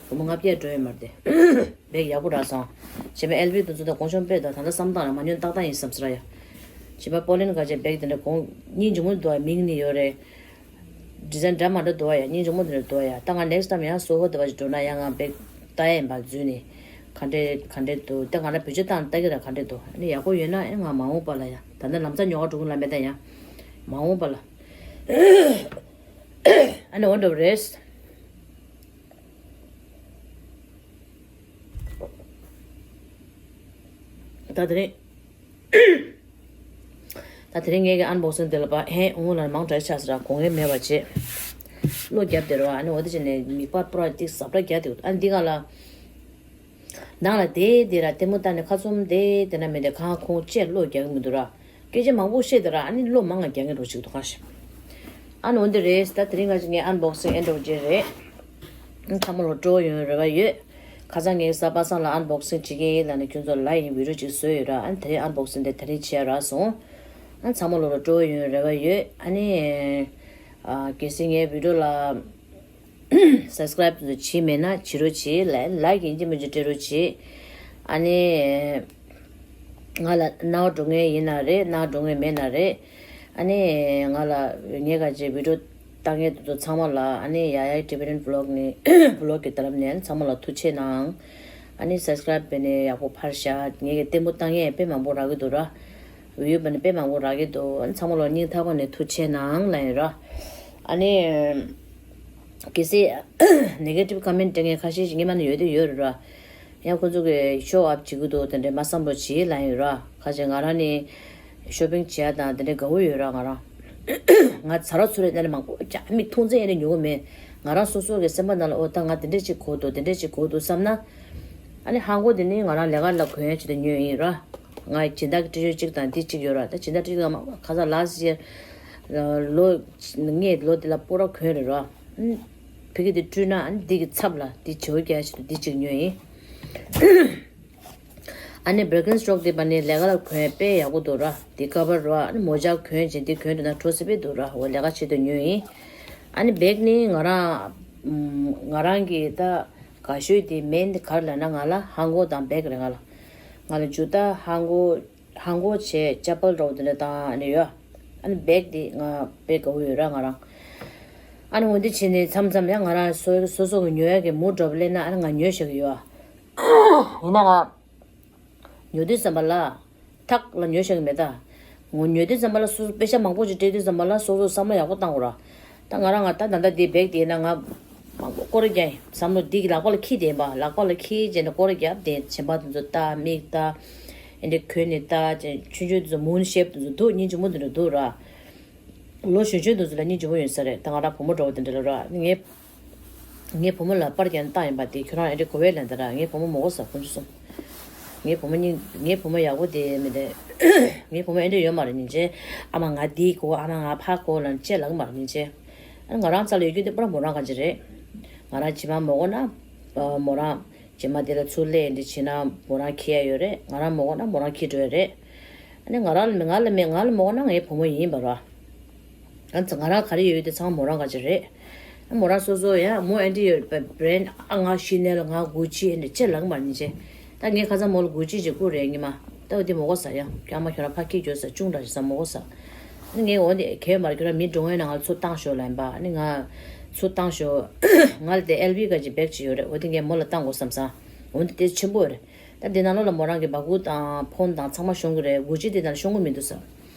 སྒོར་མོ་ལྔ་བརྒྱ་འགྲོ་ཡོད་མ་རེད་དེ། བེག་ཡག་པོ་རག་སོང་། བྱས་པ་ཨེལ་བི་དེ་ཚོ་དང་གོང་ཆུང་དཔེ་དང་ད་ལྟ་བསམ་སྟངས་ལ་མ་ཉོན་ཏག་ཏག་ཡིན་བསམ་ཟེར་ཡ། བྱས་པ་པོ་ལན་ག་ཅེ་བེག་དེ་འདྲ་གོང་སྙིང་རྗེ་མོ་འདུག་ཨ། མིང་ནི་ཡོད་རེད། ཌི་ཛའིན་འདྲ་མ་འདྲ་འདུག་ཨ་ཡ། སྙིང་རྗེ་མོ་དེ་འདྲ་འདུག་ཨ་ཡ། ད་ང་ནེག་སི་ཊའིམ་ཡང་སོ་ཧོ་དེ་བ་ཞིག་འགྲོ་ན་ཡང་ང་བེག་ལྟ་ཡ་ཡིན་པ་འཛུལ་ནས། ག་འདྲས་ག་འདྲས་འདུག་ད་ང་ལ་བེད་སྤྱོད་བཏང་ལྟ་གི་ར་ག་འདྲས་འདུག་ཨ་ནི་ཡག་པོ་ཡོད་ན་ཨེ་ང་མ་འོངས་པ་ལ་ཡ། ད་ལྟ་ལམ་སང་ཉོ་ག་འགྲོ་གི་ལ་མེད་ད་ཡ། མ་འོངས་པ་ལ། ཨ་ནི་འོ་འདྲ་བོ་རེད། ད་དེ་རིང་། ད་དེ་རིང་ངེད་ཀྱི་ཨན་བོག་སིང་དེ་ལ་པ་ཧེ་འོང་ལ་མང་དྲགས་ཆགས་སི་ར་དགོངས་ཡས་མེད་པ་བྱེད། བློ་རྒྱབ་དེ་རོ་ཨ་ནི་འོ་དེ་བྱས་ནས་མིག་པར་པུ་ར་ཏིག་ཟབ་ར་རྒྱག་དེ་ཨ་ནི་འདི་ག་ལ། ནང་ལ་དེ་དེ་ར་ལྟད་མོ་ལྟ་ནས་ཁ་ཚུམ་དེ་དེ་ན་མེད་དེ་གང་ཁོང་ཅེས་བློ་རྒྱག་གི་མི་འདུག་ར། སྐད་ཆ་མང་པོ་བཤད་དེ་ར་ཨ་ནི་བློ་མང་ང་རྒྱག་གི་འགྲོ་ཅིག་འདུག་གང་ཞིག་ཨ་ནི་འོ་འདི་རེད། ད་དེ་རིང་ང་ཅིག་ངས་ཨན་བོག་སིང་ཨེ་འགྲོ་རྒྱུ་རེད། ཚང་མ་ལོ་སྤྲོ་ཡོང་རེ་བ་ཡོད། ཁ་སང་ངའི་གཟའ་པ་སངས་ལ་ཨན་བོག་སིང་བྱེད་ཀྱི་ཡིན་ལབ་ནས་ཁྱོད་ཚོ་ལ་ཡིན་བི་ཌིའོ་ཅིག་བཟོས་ཡོད་ར། ཨ་ནི་དེ་རིང་ཨན་བོག་སིང་དེ་དེ་རིང་བྱས་རག་སོང་། ཨ་ཚང་མ་ལོ་ལ་སྤྲོ་ཡོང་རེ་བ་ཡོད། ཨ་ནི། ཨ་གལ་སྲིད་ངའི་བི་ཌིའོ་ལ་སབ་སི་ཀ་རའིབ་དེ་ཚོ་བྱས་མེད་ན་བྱེད་རོགས་བྱེད་ལ་ལའིག་ཡིན་གཅིག་མིན་གཅིག་སྤྲད་རོགས་བྱེད། ཨ་ནི། ང་ལ་རྣ་བ་འགྲོ་མཁན་ཡིན་ན་རེད་རྣ་བ་འགྲོ་མཁན་མེད་ན་རེད། ཨ་ནི་ང་ལ་ངས་ག་ཅེ་བི་ཌིའོ་ལྟ་མཁན་དེ་ཚོ་ཚང་མ་ལ་ཨ་ནི་ཡ་ཡ་ཊི་བི་ཊན་བི་ལོག་ནི་བི་ལོག་གི་ཏ་ལམ་ནས་ཚང་མ་ལ་ཐུགས་རྗེ་གནང་། ཨ་ནི་སབ་སི་ཀ་རའིབ་བྱས་ནས་ཡག་པོ་ཕར་བཞག་ངས་ཀྱི་ལྟད་མོ་ལྟ་མཁན་དཔེ་མང་པོ་རག་གི་འདུག་ར། བི་ཡུ་བྱས་ནས་དཔེ་མང་པོ་རག་གི་འདུག་ཨ་ནི་ཚང་མ་ལ་སྙིང་ཐག་པ་ནས་ཐུགས་རྗེ་གནང་ལབ་ཡིན་ར། ཨ་ནི། གལ་སྲིད་ནེ་གེ་ཊིབ་ཀོ་མེན་ཊི་སྤྲད་མཁན་ཁ་ཤས་ཤིག་ངའི་མ་ནི་ཡོད་དུ་ཡོད་རེད་ར། ཡང་ཁོ་ཚོ་གིས་ཤོ་ཨབ་བྱེད་ཀྱི་འདུག་དེ་འདྲའི་མ་བསམ་བློ་བྱེད་ལབ་ཡོད་ར། ཁ་ཅིག་ང་རང་ནི་ཤོ་པིང་བྱེད་ཡ་དང་དེ་འདྲའི་དགའ་བོ་ཡོད་ར་ང་རང་། ང་ཚ་ར་ཚུ་རེ་ནས་མང་པོ་ཅག་མིག་མཐོང་ཚད་ཡང་ནས་ཉོ་གི་མེད། ང་རང་སོ་སོ་གི་སེམས་པ་ནང་ལ་ཨོ་ད་ང་དེ་འདྲས་ཅིག་གོ་འདུག་དེ་འདྲས་ཅིག་གོ་འདུག་བསམ་ན། ཨ་ནི་ཧང་གོ་དེ་ནི་ང་རང་ལས་ཀ་ལ་གོན་ཡ་ཅིག་ཏུ་ཉོས་ཡིན་ར། ང་སྦྱིན་བདག་གི་ཊི་ཤར་ཊི་གཅིག་དང་འདི་གཅིག་ཡོད་ར། ད་སྦྱིན་བདག་ཊི་ཤར་ཊི་གཅིག་ང་ཁ་སང་ལ་སི་ཡར་ལོ་ལྔའི་ལོ་དེ་ལ་སྤོ་ར་གོན་རེད་ར། ཕ་གི་དེ་བཀྲུས་ན་ཨ་ནི་འདི་གི་ཚབ་ལ་འདི་བྱེ་བ་རྒྱག་ཆེད་དུ་འདི་གཅིག་ཉོས་ཡིན། ཨ་ནི་བྷིར་ཀིན་སི་ཊོག་དེ་བ་ནི་ལས་ཀ་ལ་གོན་དཔེ་ཡག་པོ་འདུག་ར། འདི་ཀ་བར་ར་ཨ་ནི་མོ་ཇ་གོན་བྱས་འདི་གོན་འདུག་ན་ཁྲོ་སི་དཔེ་འདུག་ར། འོ་ལས་ཀ་ཆེད་དུ་ཉོས་ཡིན། ཨ་ནི་བེག་ནི་ང་རང་ང་རང་གི་ད་དགའ་ཤོས་དེ་མེན་དེ་ག་རེ་ལབ་ན་ང་ལ་ཧང་གོ་དང་བེག་རེད། ང་ལ་ང་ལ་ཇུ་ཏ་ཧང་གོ། ཧང་གོ་བྱས་ཅ་པལ་འདྲ་བོ་དེ་འདྲ་བཏང་ཨ་ནི་ཡོད། ཨ་ནི་བེག་དེ་ང་དཔེ་དགའ་བོ་ཡོད་ར་ང་རང་། ཨ་ནི་འོ་འདི་བྱས་ནས་མཚམས་མཚམས་ཡང་ང་རང་སོ་སོ་སོ་གི་ཉོ་ཡ་གི་མུ་འདྲ་བོ་སླེབས་ན་ཨ་ནི་ང་ཉོས་བཞག་གི་ཡོད། ཡིན་ན་ང་ཉོ་དུས་ཙམ་པ་ལ་ཐག་ལ་ཉོས་བཞག་གི་མེད་ད། ངོ་ཉོ་དུས་ཙམ་པ་ལ་སོ་སོ་པེ་ཤ་མང་པོ་ཅིག་སྤྲད་དུས་ཙམ་པ་ལ་སོ་སོ་བསམ་བློ་ཡག་པོ་བཏང་དགོས་ར། ད་ང་རང་ང་ད་ད་ལྟ་འདི་བེག་དེ་ན་ང་མང་པོ་སྐོར་རྒྱག་ཡིན་བསམ་བློ་འདི་གི་ལག་པ་ལ་འཁྱེར་བསྡད་ཡིན་པ། ལག་པ་ལ་འཁྱེར་བྱས་ནས་སྐོར་རྒྱབ་བསྡད་བྱེད་པ་དེ་ཚོ་ལྟ་མིག་ལྟ་ཨེ་འདྲ་གོན་ནས་ལྟ་བྱས་ཆུང་ཆུང་དེ་ཚོ་མུན་ཤེབ་དེ་ཚོ་འདུག་སྙིང་རྗེ་མོ་དེ་འདྲ་འདུག་ར། ལོ་གཞོན་གཞོན་དེ་ཚོ་ལ་སྙིང་རྗེ་མོ་ཡོད་ས་རེད། ད་ང་རང་བུ་མོ་འདྲ་བོ་དེ་འདྲ་ལ་ར་ངའི་ངའི་བུ་མོ་ལ་པར་རྒྱག་ནས་བཏང་ཡིན་པ་དེ་ཁྱོད་རང་ཨེ་འདྲ་གོ་བས་ལན་ད་ར། ངའི་བུ་མོ་མོ་གོ་ས་ཁོང་ཚོ་གསུམ། ངའི་བུ་མོ་གཉིས་ངའི་བུ་མོ་ཡག་པོ་དེ་མི་དེ། ངའི་བུ་མོ་ཨེ་འདྲ་ཡོད་མ་རེད་སྙིང་རྗེ། ཨ་མ་ང་འདི་གོ་ཨ་མ་ང་ཕ་གོ་ལབ་ཅེས་ལབ་གི་མ་རེད་སྙིང་རྗེ། ཨ་ང་རང་རྩ་ལ་ཡོད་རྒྱུ་དེ་པུ་ར་མོ་རང་ག་ཅི་རེད། ང་རང་རྗེས་མ་མོ་གོ་ན། མོ་རང་རྗེས་མ་དེ་ལ་ཚུར་སླེབས་འདི་བྱེད་ན་མོ་རང་འཁྱེར་ཡ་ཡོད་རེད། ང་རང་མོ་གོ་ན་མོ་རང་འཁྱེར་འགྲོ་ཡ་རེད། ཨ་ནི་ང་རང་ལ་མི་ང་ལ་མི་ང་ལ་མོ་ན་ངའི་བུ་མོ་ཡིན་པ་ར། ཨ་ཙི་ང་རང་ག་རེ་ཡོད་དེ་ཚང་མོ་རང་ག་ཅི་རེད། ཨ་མོ་རང་སོ་སོ་ཡ་མོ་ཨེ་འདྲི་ཡོད་པ་བྷི་རེན་ཌི་ཨ་ང་ཤི་ནེལ་ང་གུ་ཅི་ཨེ་འདྲི་ཅེ་ལག་མར་ཉི་ཅེ། ད་ངས་ཁ་ཚ་མོ་ལ་གུ་ཅི་ཅེ་བསྐུར་རེད་ཉི་མ། ད་འོ་དེ་མོ་གོ་ས་ཡ་ཀྱང་མ་ཁྱོད་རང་ཕ་ཁྱི་བརྗོད་ས་ཅུང་འདྲ་ཞིག་ས་མོ་གོ་ས། ཨ་ནི་ངས་འོ་དེ་གས་མར་ཁྱོད་རང་མི་འགྲོ་ངེས་ན་ང་ཚུར་བཏང་ཤོག་ལབ་ཡིན་པ། ཨ་ནི་ང་ཚུར་བཏང་ཤོག་ང་ལ་དེ་ཨེལ་བི་ག་ཅི་བེག་ཅི་ཡོད་རེད། འོ་དེ་ངས་མོ་ལ་བཏང་དགོས་བསམ་སང་། འོ་དེ་དེ་ཆེན་པོ་རེད། ད་འདི་ནང་ལོགས་ལ་མོ་རང་གི་སྦ་ཁུག་དང་ཕོན་དང་ཚང་མ་ཤོང་གི་རེད། གུ་ཅི་འདི་ནང་ཤོང་གི་མི་འདུག་ཟེར།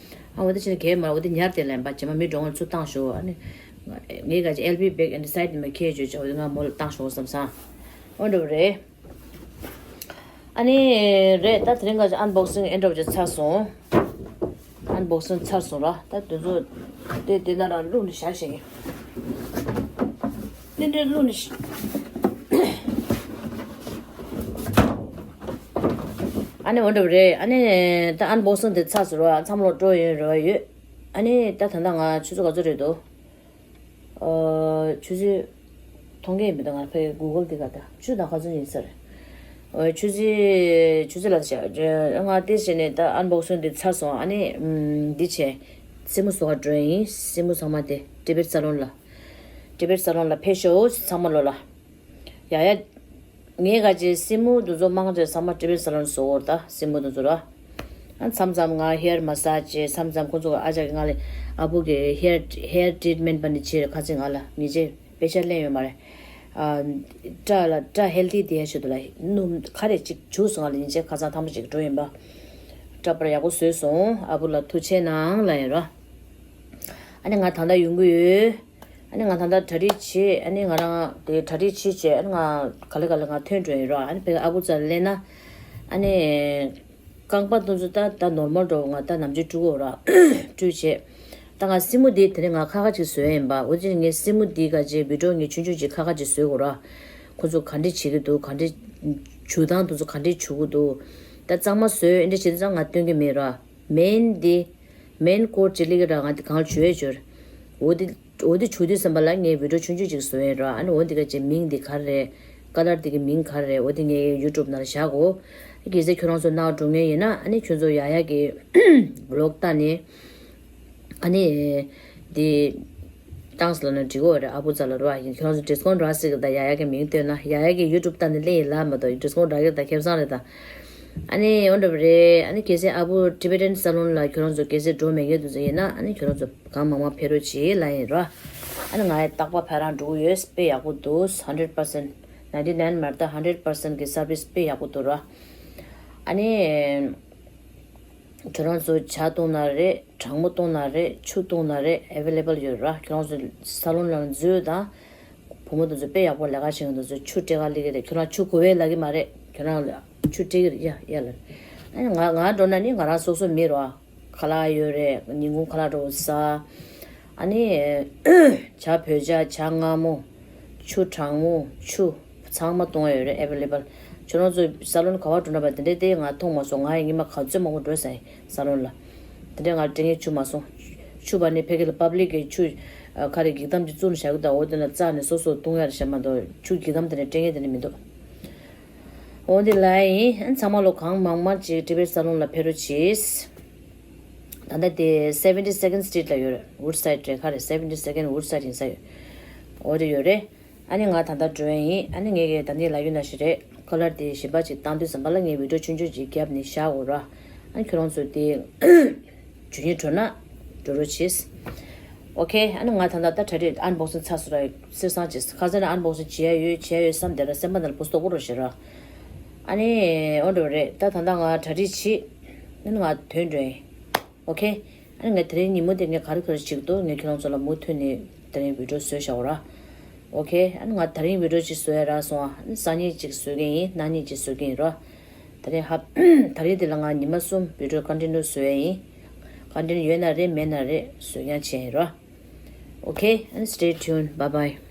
ཨ་འོ་དེ་ཕྱིན་གས་མ་འོ་དེ་ཉར་དེ་ལན་པ་རྗེས་མ་མི་འགྲོ་ངོ་ཚུར་བཏང་ཤོག་ཨ་ནི་ངས་ག་ཅི་ཨེལ་བི་བེག་ཨེན་ཌི་སའེ་ཌི་མ་ཁྱེར་བརྗོད་ཅིག་འོ་དེ་ང་མོ་ལ་བཏང་ཤོག་བསམ་སང་། འོ་འདྲ་བོ་རེད། ཨ་ནི་རེད། ད་དེ་རིང་ག་ཅི་ཨན་བོག་སིང་ཨེན་ཌི་འོབ་ཅིག་ཚར་སོང་། ཨན་བོག་སིང་ཚར་སོང་ར། ད་དེ་ཚོ་དེ་དེ་ན་རང་བླུགས་ནས་བཞག་བཞག་ཡིན། དེ་འདྲའི་བླུགས་ནས་བཞག་ཨ་ནི་འོ་འདྲ་བོ་རེད། ཨ་ནི་ད་ཨན་བོག་སིང་དེ་ཚར་སོང་ར། མཚམས་ལོག་འགྲོ་ཡོད་རེ་བ་ཡོད། ཨ་ནི་ད་ད་ལྟ་ང་ཆུ་ཚོད་ག་ཚོད་རེད་འདུག་ཨ་ཆུ་ཚོད་མཐོང་གི་མི་འདུག་ང་ཕའི་གུ་གལ་དེ་ག་ད་ཆུ་ཚོད་ག་ཚོད་ཡིན་ས་རེད། ཨ་ཆུ་ཚོད་ཆུ་ཚོད་ལ་ཆ་ང་དེ་བྱས་ནས་ད་ཨན་བོག་སིང་དེ་ཚར་སོང་། ཨ་ནི་ཨམ་འདི་བྱས་སེན་མོ་བཟོ་ག་འགྲོ་ཡིན། སེན་མོ་ཚང་མ་དེ་ཊི་བེཊ་ས་ལོན་ལ་ཊི་བེཊ་ས་ལོན་ལ་ཕེབས་ཤོག་ཚང་མ་ལོ་ལ། ཡ་ཡ། ངས་ག་ཅི་སེན་མོ་འདི་ཚོ་མང་ཆེ་ཚང་མ་ཊི་བེཊ་ས་ལོན་བཟོ་གོ་ད་སེན་མོ་འདི་ཚོ་ར། ཨ་མཚམས་མཚམས་ང་ཧེར་མ་སཱཇ་བྱས། མཚམས་མཚམས་ཁོ་ཚོ་གི་ཨ་ཅག་གི་ང་ལ་ཨ་བུ་གི་ཧེར་ཧེར་ཊི་རིཊ་མེནཊ་པ་ནི་བྱས་རེད། ཁ་ཚིག་ང་ལ་ཉེས་ཆད་དཔེ་ཆ་ལེན་ཡོད་མ་རེད། ཨ་སྐྲ་ལ་སྐྲ་ཧེལ་ཐི་དེ་ཡ་ཆེད་དུ་ལ་སྣུམ་ག་རེ་ཅིག་བྱུགས་སོང་། ང་ལ་ཉེས་ཆད་ཁ་སང་ཐང་པོ་ཅིག་འགྲོ་ཡིན་པ། སྐྲ་པར་ཡག་པོ་བཟོས་སོང་། ཨ་བུ་ལ་ཐུགས་ཆེ་གནང་ལ་ཡིན་ར། ཨ་ནི་ང་ད་ལྟ་ཡོང་གི་ཡོད། ཨ་ནི་ང་ད་ལྟ་གྲ་སྒྲིག་བྱེད། ཨ་ནི་ང་རང་དེ་གྲ་སྒྲིག་བྱེད་བྱས་ཨ་ནི་ང་ག་ལེ་ག་ལེ་ང་ཐོན་འགྲོ་ཡིན་རོགས། ཨ་ནི་བེ་ཨ་བུ་ཙ་ལེ་ན། ཨ་ནི་རྐང་པ་དུ་ཚོ་ད་ད་ནོར་མལ་འགྲོ་ང་ད་ནམ་རྒྱུན་བཀྲུ་གོ་ར། བཀྲུས་བྱས། ད་ང་སེན་མོ་དེ་དེ་རིང་ང་ཁ་ཁ་ཅིག་བཟོས་ཡིན་པ། འོ་ཅི་ངས་སེན་མོ་དེ་ག་ཅེ་བི་ཌིའོ་ངས་ཆུང་ཆུང་ཅིག་ཁ་ཁ་ཅིག་བཟོས་གོ་ར། ཁོ་ཚོ་ག་འདྲི་བྱེད་ཀྱི་འདུག་ག་འདྲི་བྱུག་སྟངས་དུ་ཚོ་ག་འདྲི་བྱུག་གི་འདུག་ད་གཙང་མ་བཟོས་ཨེ་འདྲི་བྱེད་དུས་ཙང་ང་སྟོན་གི་མེད་ར། མེན་དེ། མེན་ཀོར་ཅི་ལི་གི་ར་ང་དེ་གང་ལ་བྱོས་བྱོས། འོ་དེ་འོ་དེ་བྱུ་དུས་ཙམ་པ་ལ་ངས་བི་ཌིའོ་ཆུང་ཆུང་ཅིག་བཟོས་ཡིན་ར། ཨ་ནི་འོ་དེ་ག་ཅེ་མིང་དེ་ག་རེ་རེད། ཀ་ལར་དེ་གི་མིང་ག་རེ་རེད། འོ་དེ་ངས་ཡུ་ཊུབ་ནང་ལ་བཞག་གོ་གལ་སྲིད་ཁྱོད་རང་ཚོ་ནང་འགྲོ་མཁན་ཡིན་ན་ཨ་ནི་ཁྱོད་ཚོ་ཡ་ཡ་གི་བི་ལོག་ལྟ་ནས་ཨ་ནི་དེ་ཏང་སི་ལ་ན་འགྲིག་གོ་རེད། ཨ་བུ་ཙ་ལ་རོ་ཨ་ཡིན་ཁྱོད་རང་ཚོ་ཌི་སི་ཀའུན་ཊི་རག་སྲིད་གི་ད་ཡ་ཡ་གི་མིང་བཏོན་ན་ཡ་ཡ་གི་ཡུ་ཊུབ་ལྟ་ནས་ལེན་ཡིན་ལ་མ་གཏོགས་ཌི་སི་ཀའུན་ཊི་རག་གི་ད་ཁེ་བཟང་རེད་ད། ཨ་ནི་འོ་འདྲ་བ་རེད། ཨ་ནི་གལ་སྲིད་ཨ་བུ་ཊི་བེ་ཊན་ས་ལོན་ལ་ཁྱོད་རང་ཚོ་གལ་སྲིད་འགྲོ་མེད་མཁན་དུ་ཚོ་ཡིན་ན་ཨ་ནི་ཁྱོད་རང་ཚོ་གང་མང་མང་ཕེབས་རོགས་བྱེད་ལ་ཡིན་ར། ཨ་ནི་ང་ཡི་རྟག་པར་ཕར་རང་འགྲོ་གི་ཡོད། དཔེ་ཡག་པོ་འདུག་ཧན་ཌེ་རེད་པར་སེན་ཊི། ནའིན་ཊི་ནའིན་མ་རེད་ད་ཧན་ཌེ་རེད་པར་སེན་ཊི་གི་སར་བིས་དཔེ་ཡག་པོ་འདུག་ར། ཨ་ནི་ཁྱོད་རང་ཚོ་ཇ་བཏུང་ན་རེད། གྲང་མོ་བཏུང་ན་རེད། ཆུ་བཏུང་ན་རེད། ཨེ་ཝེ་ལེ་བལ་ཡོད་ར། ཁྱོད་རང་ཚོ་ས་ལོན་ལ་འཛུལ་དང་། བུ་མོ་དེ་ཚོ་དཔེ་ཡག་པོ་ལས་ཀ་བྱེད་མཁན་དེ་ཚོ་ཆུ་སྤྲད་ག་སླེབས་ཀྱི་རེད། ཁྱོད་རང་ཆུ་དགོས་པས་ལབ་ཀྱི་མ་རེད། ཁྱོད་རང་ལ་ཆུ་སྤྲད་ཀྱི་རེད་ཡ་ཡ་ལ། ཨ་ནི་ང་ང་འགྲོ་ན་ནི་ང་རང་སོ་སོ་མི་རོ། ཁ་ལག་ཡོད་རེད། ཉིན་གུང་ཁ་ལག་འགྲོ་ཟ། ཨ་ནི་ཇ་བོད་ཇ་ཇ་མངར་མོ། ཆུ་གྲང་མོ་ཆུ་ཚང་མ་བཏུང་ཡ་ཡོད་རེད། ཨེ་ཝེ་ལེ་བལ། ཁྱོད་རང་ཚོ་ས་ལོན་ག་བ་འགྲོ་ན་བ་དེ་འདྲས་དེ་ང་མཐོང་མ་སོང་། ང་ཡི་ཉི་མ་ག་ཚོད་མང་པོ་འགྲོ་ས་ཡིན་ས་ལོན་ལ། དེ་འདྲས་ང་སྤྲད་མཁན་ཆུ་མ་སོང་། ཆུ་བ་ནི་ཕ་གི་ལ་པབ་ལིག་གི་ཆུ་ཨ་ཁ་རེ་འགྱིག་དམ་གྱི་བཙུགས་ནས་བཞག་གི་ད། འོ་དེ་ན་བཙགས་ནས་སོ་སོ་བཏུང་ཡ་རེད་བཤད་མ་གཏོགས་ཆུ་འགྱིག་དམ་དེ་ནས་སྤྲད་མཁན་དེ་ནས་མི་འདུག་འོ་འདི་ལ་ཡིན། ཚང་མ་ལོ་གང་མང་མང་ཅིག་ཊི་བེཊ་ས་ལོན་ལ་ཕེབས་རོགས་གྱིས། ད་ལྟ་དེ་སེ་ཝེན་ཊི་སེ་ཀོན་སི་ཊི་རིཊ་ལ་ཡོད་རེད། ཝུཌ་སའིཌ་རེད། ག་རེ་སེ་ཝེན་ཊི་སེ་ཀོན་ཝུཌ་སའིཌ་ཡིན་ས་ཡོད། འོ་དེ་ཡོད་རེད། ཨ་ནི་ང་ད་ལྟ་འགྲོ་ཡ་ཡིན། ཨ་ནི་ངས་ཀྱི་ད་ནི་ལ་ཡུལ་ན་ཞིག་རེད། ཁ་ལར་དེ་ཞིམ་པ་ཅིག་བཏང་དུས་ཙམ་པ་ལ་ངས་བི་ཌིའོ་ཆུང་ཆུང་ཅིག་བརྒྱབ་ནས་བཞག་འོ་ར། ཨ་ནི་ཁྱོད་རང་ཚོ་དེ་འཇུ་ཉིན་འགྲོ་ན་འགྲོ་རོགས་བྱེད། ཨོ་ཁེ། ཨ་ནི་ང་ད་ལྟ་ད་གྲ་སྒྲིག་ཨན་བོག་སིང་ཚར་སོང་ར། སེར་སང་བྱེད། ཁ་སང་ནས་ཨན་བོག་སིང་བྱེད་ཡ་ཡོད་བྱེད་ཡ་ཡོད་བསམ་བསྡད་ར། སེམས་པ་ནང་ལ་བུ་སྟོག་པོ་རོ་ཞེ་ར། ཨ་ནི་ཨོ་འགྲོ་རེད། ད་ད་ལྟ་ང་གྲ་སྒྲིག་བྱེད། ཨ་ནི་ང་ཐོན་འགྲོ་ཡིན། ཨོ་ཁེ། ཨ་ནི་ངས་དེ་རིང་ཉིན་མོ་དེ་ངས་ག་རེ་ག་རེ་བྱེད་ཀྱི་འདུག་ངས་ཁྱོད་རང་ཚོ་ལ་མུ་མཐུད་ནས་དེ་རིང་བི་ཌིའོ་བཟོས་བཞག་འོ་ར། ཨོ་ཁེ། ཨ་ནི་ང་དེ་རིང་བི་ཌིའོ་ཅིག་བཟོ་ཡ་རག་སོང་ཨ། ཨ་ནི་སང་ཉིན་ཅིག་བཟོ་གི་ཡིན། གནངས་ཉིན་ཅིག་བཟོ་གི་ཡིན་རོ། དེ་རིང་ཧབ་དེ་རིང་དེ་ལ་ང་ཉི་མ་གསུམ་བི་ཌིའོ་ཀོན་ཊི་ནིའུ་བཟོ་ཡ་ཡིན། ཀོན་ཊི་ནིའུ་ཡོད་ན་རེད་མེད་ན་རེད་བཟོ་ཡ་བྱས་ཡིན་རོ། ཨོ་ཁེ། ཨ་ནི་stay tuned. Bye bye.